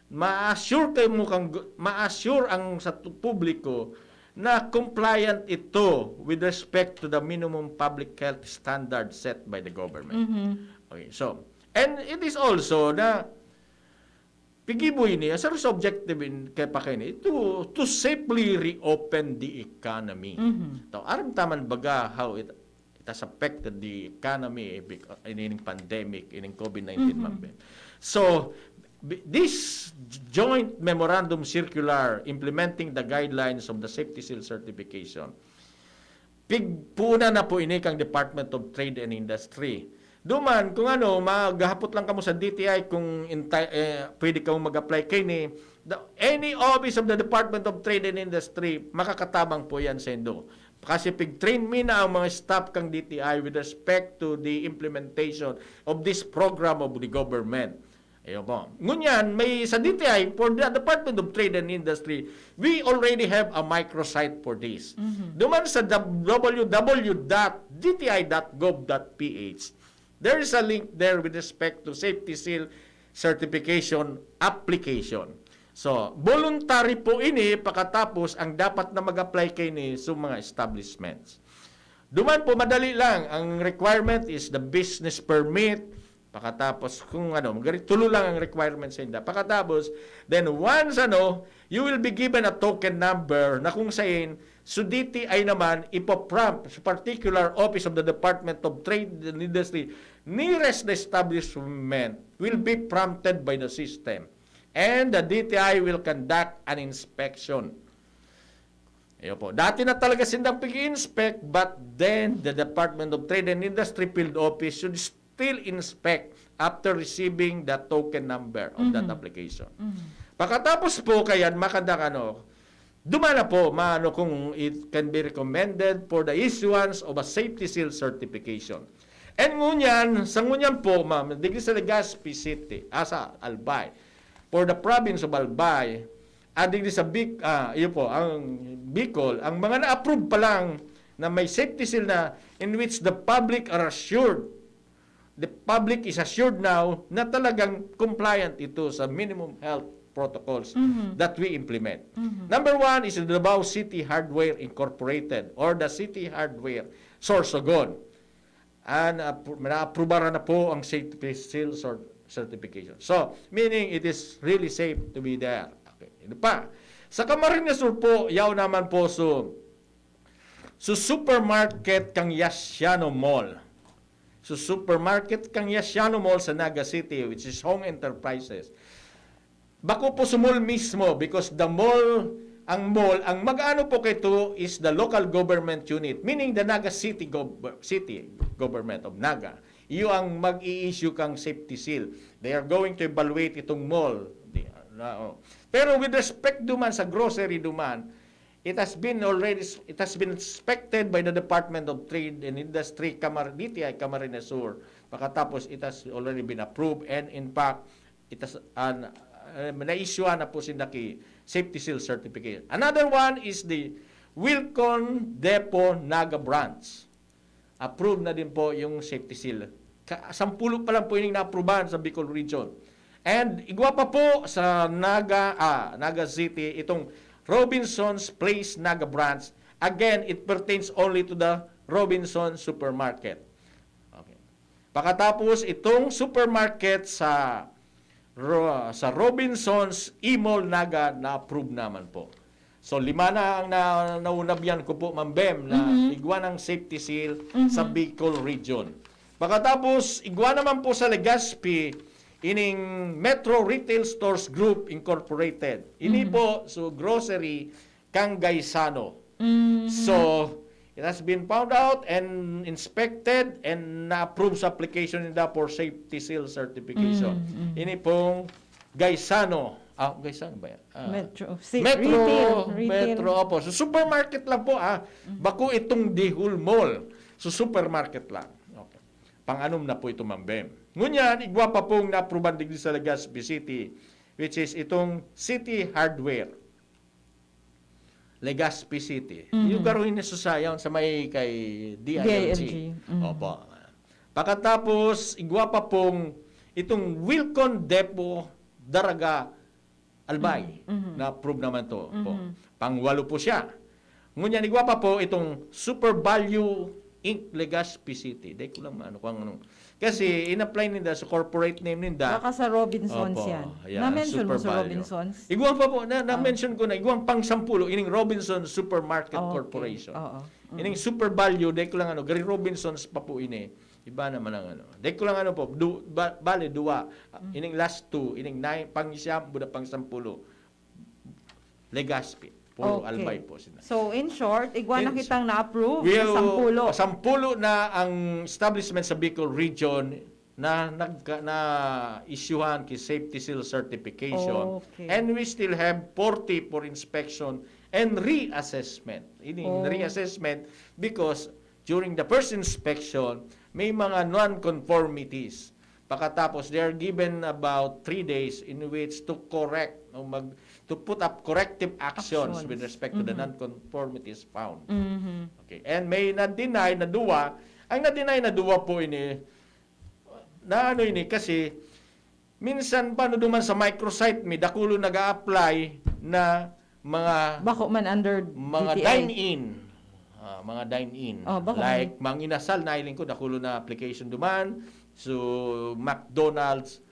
ma-assure kayo mo kang gu- ma-assure ang sa tu- publiko na compliant ito with respect to the minimum public health standard set by the government. Mhm. Okay, so, and it is also na pigiboy niya sa objective in kaya pa kayo ni to, to safely reopen the economy. Mhm. Taw, aram taman baga how it, it has affected the economy bec- in ining pandemic, ining COVID nineteen, Mhm. Ma'am Bem. So, b- this joint memorandum circular implementing the guidelines of the safety seal certification, pigpunan na po ini kang Department of Trade and Industry. Duman, kung ano, maghahapot lang kamo sa D T I kung inta- eh, pwede kamo mag-apply kini. The, any office of the Department of Trade and Industry, makakatabang po yan sa indo. Kasi pig-train mi na ang mga staff kang D T I with respect to the implementation of this program of the government. Ayun po. Ngunyan, may sa D T I, for the Department of Trade and Industry, we already have a microsite for this. Mhm. Duman sa w w w dot d t i dot gov dot p h, there is a link there with respect to safety seal certification application. So, voluntary po ini pakatapos ang dapat na mag-apply kaini sa mga establishments. Duman po, madali lang. Ang requirement is the business permit. Pakatapos, kung ano, magari tulo lang ang requirement sa inda. Pakatapos, then once, ano, you will be given a token number na kung sain, so D T I naman, ipoprompt sa particular office of the Department of Trade and Industry nearest the establishment will be prompted by the system. And the D T I will conduct an inspection. Ayun po. Dati na talaga sindang pag-inspect, but then the Department of Trade and Industry Field Office should still inspect after receiving the token number of that Mhm. application. Mhm. Pagkatapos po, kaya makanda ano, dumana po, maano kung it can be recommended for the issuance of a safety seal certification. And ngunyan, sa ngunyan po, ma'am, digdi sa Legazpi City, ah, sa Albay, for the province of Albay, at digdi sa Bic, ah, iyo po, ang Bicol, ang mga na-approve pa lang na may safety seal na in which the public are assured, the public is assured now na talagang compliant ito sa minimum health protocols that we implement. Number one is the Davao City Hardware Incorporated or the City Hardware Sorsogon. And, uh, pr- naaprubaran na po ang safety seal cert- certification. So, meaning it is really safe to be there. Okay. Ano pa? Sa Camarines Sur po, yaw naman po so, so supermarket kang Yasiano Mall. So supermarket kang Yasiano Mall sa Naga City, which is Hong Enterprises. Bako po sa mall mismo because the mall, ang mall, ang mag-ano po kito is the local government unit, meaning the Naga City Gov- City Government of Naga. Iyo ang mag-i-issue kang safety seal. They are going to evaluate itong mall. Di, na, oh. Pero with respect duman sa grocery duman, it has been already, it has been inspected by the Department of Trade and Industry, Camar-, D T I Camarines Sur. Pagkatapos, it has already been approved and in fact, it has, an, uh, na-issue na po sinda ki safety seal certificate. Another one is the Wilcon Depot Naga Branch. Approved na din po yung safety seal. Ka-, sampulo pa lang po yung naaprubahan sa Bicol Region. And igwa pa po sa Naga, ah, Naga City, itong Robinson's Place Naga Branch. Again, it pertains only to the Robinson Supermarket. Okay. Pagkatapos, itong supermarket sa Ro-, sa Robinson's Imol Naga na-approve naman po. So, lima na ang na, naunabyan ko po, Ma'am Bem, na igwa ng safety seal sa Bicol Region. Pagkatapos, igwa naman po sa Legazpi, ining Metro Retail Stores Group Incorporated. Ini po, so grocery, kang Gaisano. So, it has been found out and inspected and na-approve sa application ninda for safety seal certification. Ini pong Gaisano. Ah, Gaisano ba yan? Ah, Metro. Si, Metro, retail, retail. Metro, opo. So, supermarket lang po, ah. Bako itong The Whole Mall. So, supermarket lang. Okay. Pang-anom na po ito, Ma'am Bem. Ngunyan, igwa pa pong naapruban digdi sa Legazpi City, which is itong City Hardware. Legazpi City. Yung garo ini sa Sayaw, sa may kay D I L G. D I L G. Opo. Pagkatapos, igwa pa pong itong Wilcon Depot, Daraga, Albay. Na-approve naman to. Po. Pangwalo po siya. Ngunyan, igwa pa po itong Super Value Inc. Legazpi City. Dahil ko lang maano kung ano. Kasi in-apply ninda sa corporate name ninda. Baka sa Robinsons Opo, yan. Yeah, Na-mention mo Super sa Value. Robinsons? Igwa pa po, na, na-mention ko na, igwang pang-sampulo, ining Robinson Supermarket Okay. Corporation. Oo. Ining Super Value, dahil ko lang ano, gari Robinsons pa po ini. Iba naman ang ano. Dahil ko lang ano po, du, ba, bale, duwa. Ining last two, ining nine, pang-siyam, buda pang-sampulo. Legazpi. Puro Okay. Albay po sila. So, in short, igwa na In- kitang na-approve We na have- sampulo. Sampulo na ang establishment sa Bicol Region na nagka, na isyuhan ki safety seal certification. Okay. And we still have forty for inspection and reassessment. Ini Oh. reassessment because during the first inspection, may mga non-conformities. Pagkatapos, they are given about three days in which to correct o mag, to put up corrective actions Actions. With respect to the non-conformities found. Mhm. Okay. And may na-deny na duwa. Ang na-deny na duwa po ini, na ano ini, kasi minsan pa no duman sa microsite mi, dakulo nag-a-apply na mga Bako man under mga D T I. dine-in. Ah, mga dine-in. Oh, bako Like, Mang Inasal, nailing ko, dakulo na application duman. So, McDonald's.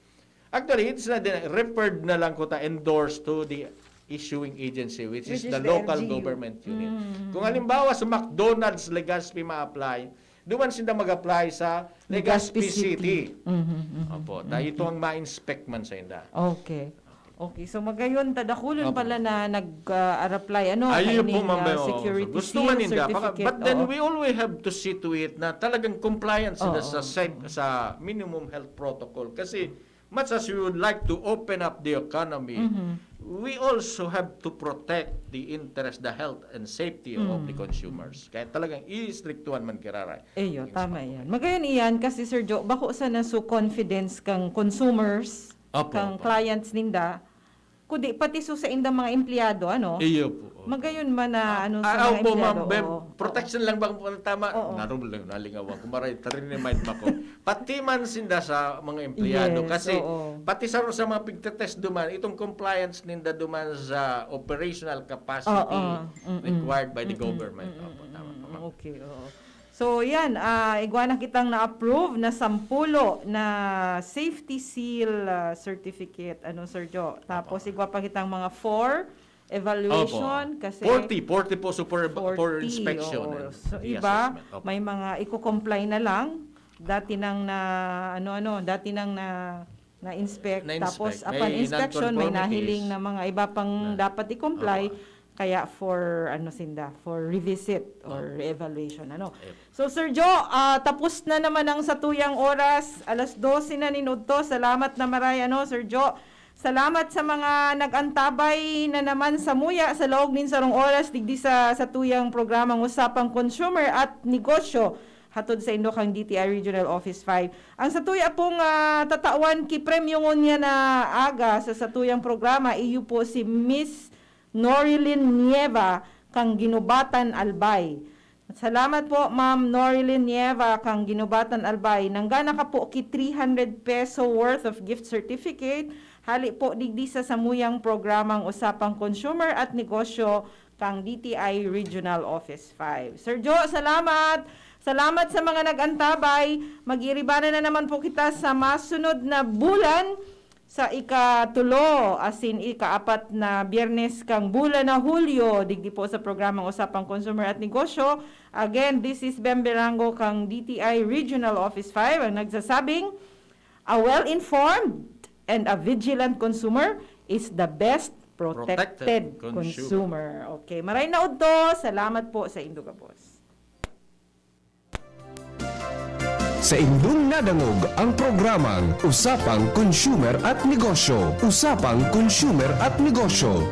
Actually, it's not the, referred na lang ko ta, endorsed to the issuing agency, which, Which is, is the the local L G U. government unit. Mm. Kung halimbawa sa McDonald's Legazpi ma-apply, duman sinda mag-apply sa Legazpi Legazpi City. City. Mhm, mhm. Opo, dahil ito ang ma-inspect man sa inda. Okay. Okay, so magayon ta dakulon Opo. pala na nag-a-apply ano Ayun po, kaining, Ma'am ah, Beo. security Gusto seal man ninda, baka- certificate. but then Oo. we always have to see to it na talagang compliance sila Oo. sa safe, sa minimum health protocol. Kasi much as we would like to open up the economy, Mhm. we also have to protect the interest, the health and safety of the Mm. consumers. Kaya talagang i-strictuhan man kiraray. Eyo, tama yan. Magayon iyan kasi Sir Joe, bako sana so confidence kang consumers, Opo, kang opo. clients ninda, kundi pati sa saindang mga empleyado, ano? Iyo po. Opo. Magayon man na, ano, sa Ah, mga opo, ma'am. empleyado. Ben, Oo. protection lang bang po ang tama? Oo. Narul lang, nalingaw ako. Maray, tarinimay ba ko? Pati man sinda sa mga empleyado. Yes, Kasi, oo. pati sa, sa mga pigtetest duman, itong compliance ninda duman sa operational capacity Oo. Mm-mm. required by the Mm-mm. government. Mm-mm. Opo, tama po, ma'am. Okay, oo. So, yan. Ah, igwa na kitang na-approve na sampulo na safety seal ah, certificate. Ano, Sir Jo? Tapos, Opo. igwa pa kitang mga four evaluation. Opo. Kasi forty, forty po, so for, for forty, inspection oo. and So, the iba, assessment. Opo. May mga i-comply na lang. Dati nang na, ano-ano, dati nang na, na-inspect. Na-inspect. Tapos, May upon inspection, may non-conformities. Nahiling na mga iba pang Opo. Dapat i-comply. Opo. Kaya for, ano sinda, for revisit or Opo. Re-evaluation. Ano? Yep. So, Sir Jo, ah, tapos na naman ang satuyang oras. Alas dose na nin udto. Salamat na maray, ano, Sir Jo. Salamat sa mga nag-antabay na naman samuya sa laog nin sarong oras digdi sa satuyang programang Usapang Consumer at Negosyo, hatod sa indo kang D T I Regional Office five. Ang satuya pong ah, tatawan ki premyo ngunyan na aga sa satuyang programa, iyo po si Miss Norilyn Nieva kang Ginubatan, Albay. Salamat po, Ma'am Norilyn Nieva kang Ginubatan, Albay. Nanggana ka po ki three hundred peso worth of gift certificate. Hali po digdi sa samuyang programang Usapang Consumer at Negosyo kang D T I Regional Office five. Sir Jo, salamat! Salamat sa mga nag-antabay. Mag-iiribanan na naman po kita sa masunod na bulan sa ikatulo, asin ikaapat na Biyernes kang bulan na Hulyo, digdi po sa programang Usapang Consumer at Negosyo. Again, this is Bem Berango kang D T I Regional Office five, ang nagsasabing, "A well-informed and a vigilant consumer is the best protected, Protected consumer." consumer. Okay, maray na udto. Salamat po sa indo gabos. Sa indong nadangog ang programang Usapang Consumer at Negosyo. Usapang Consumer at Negosyo.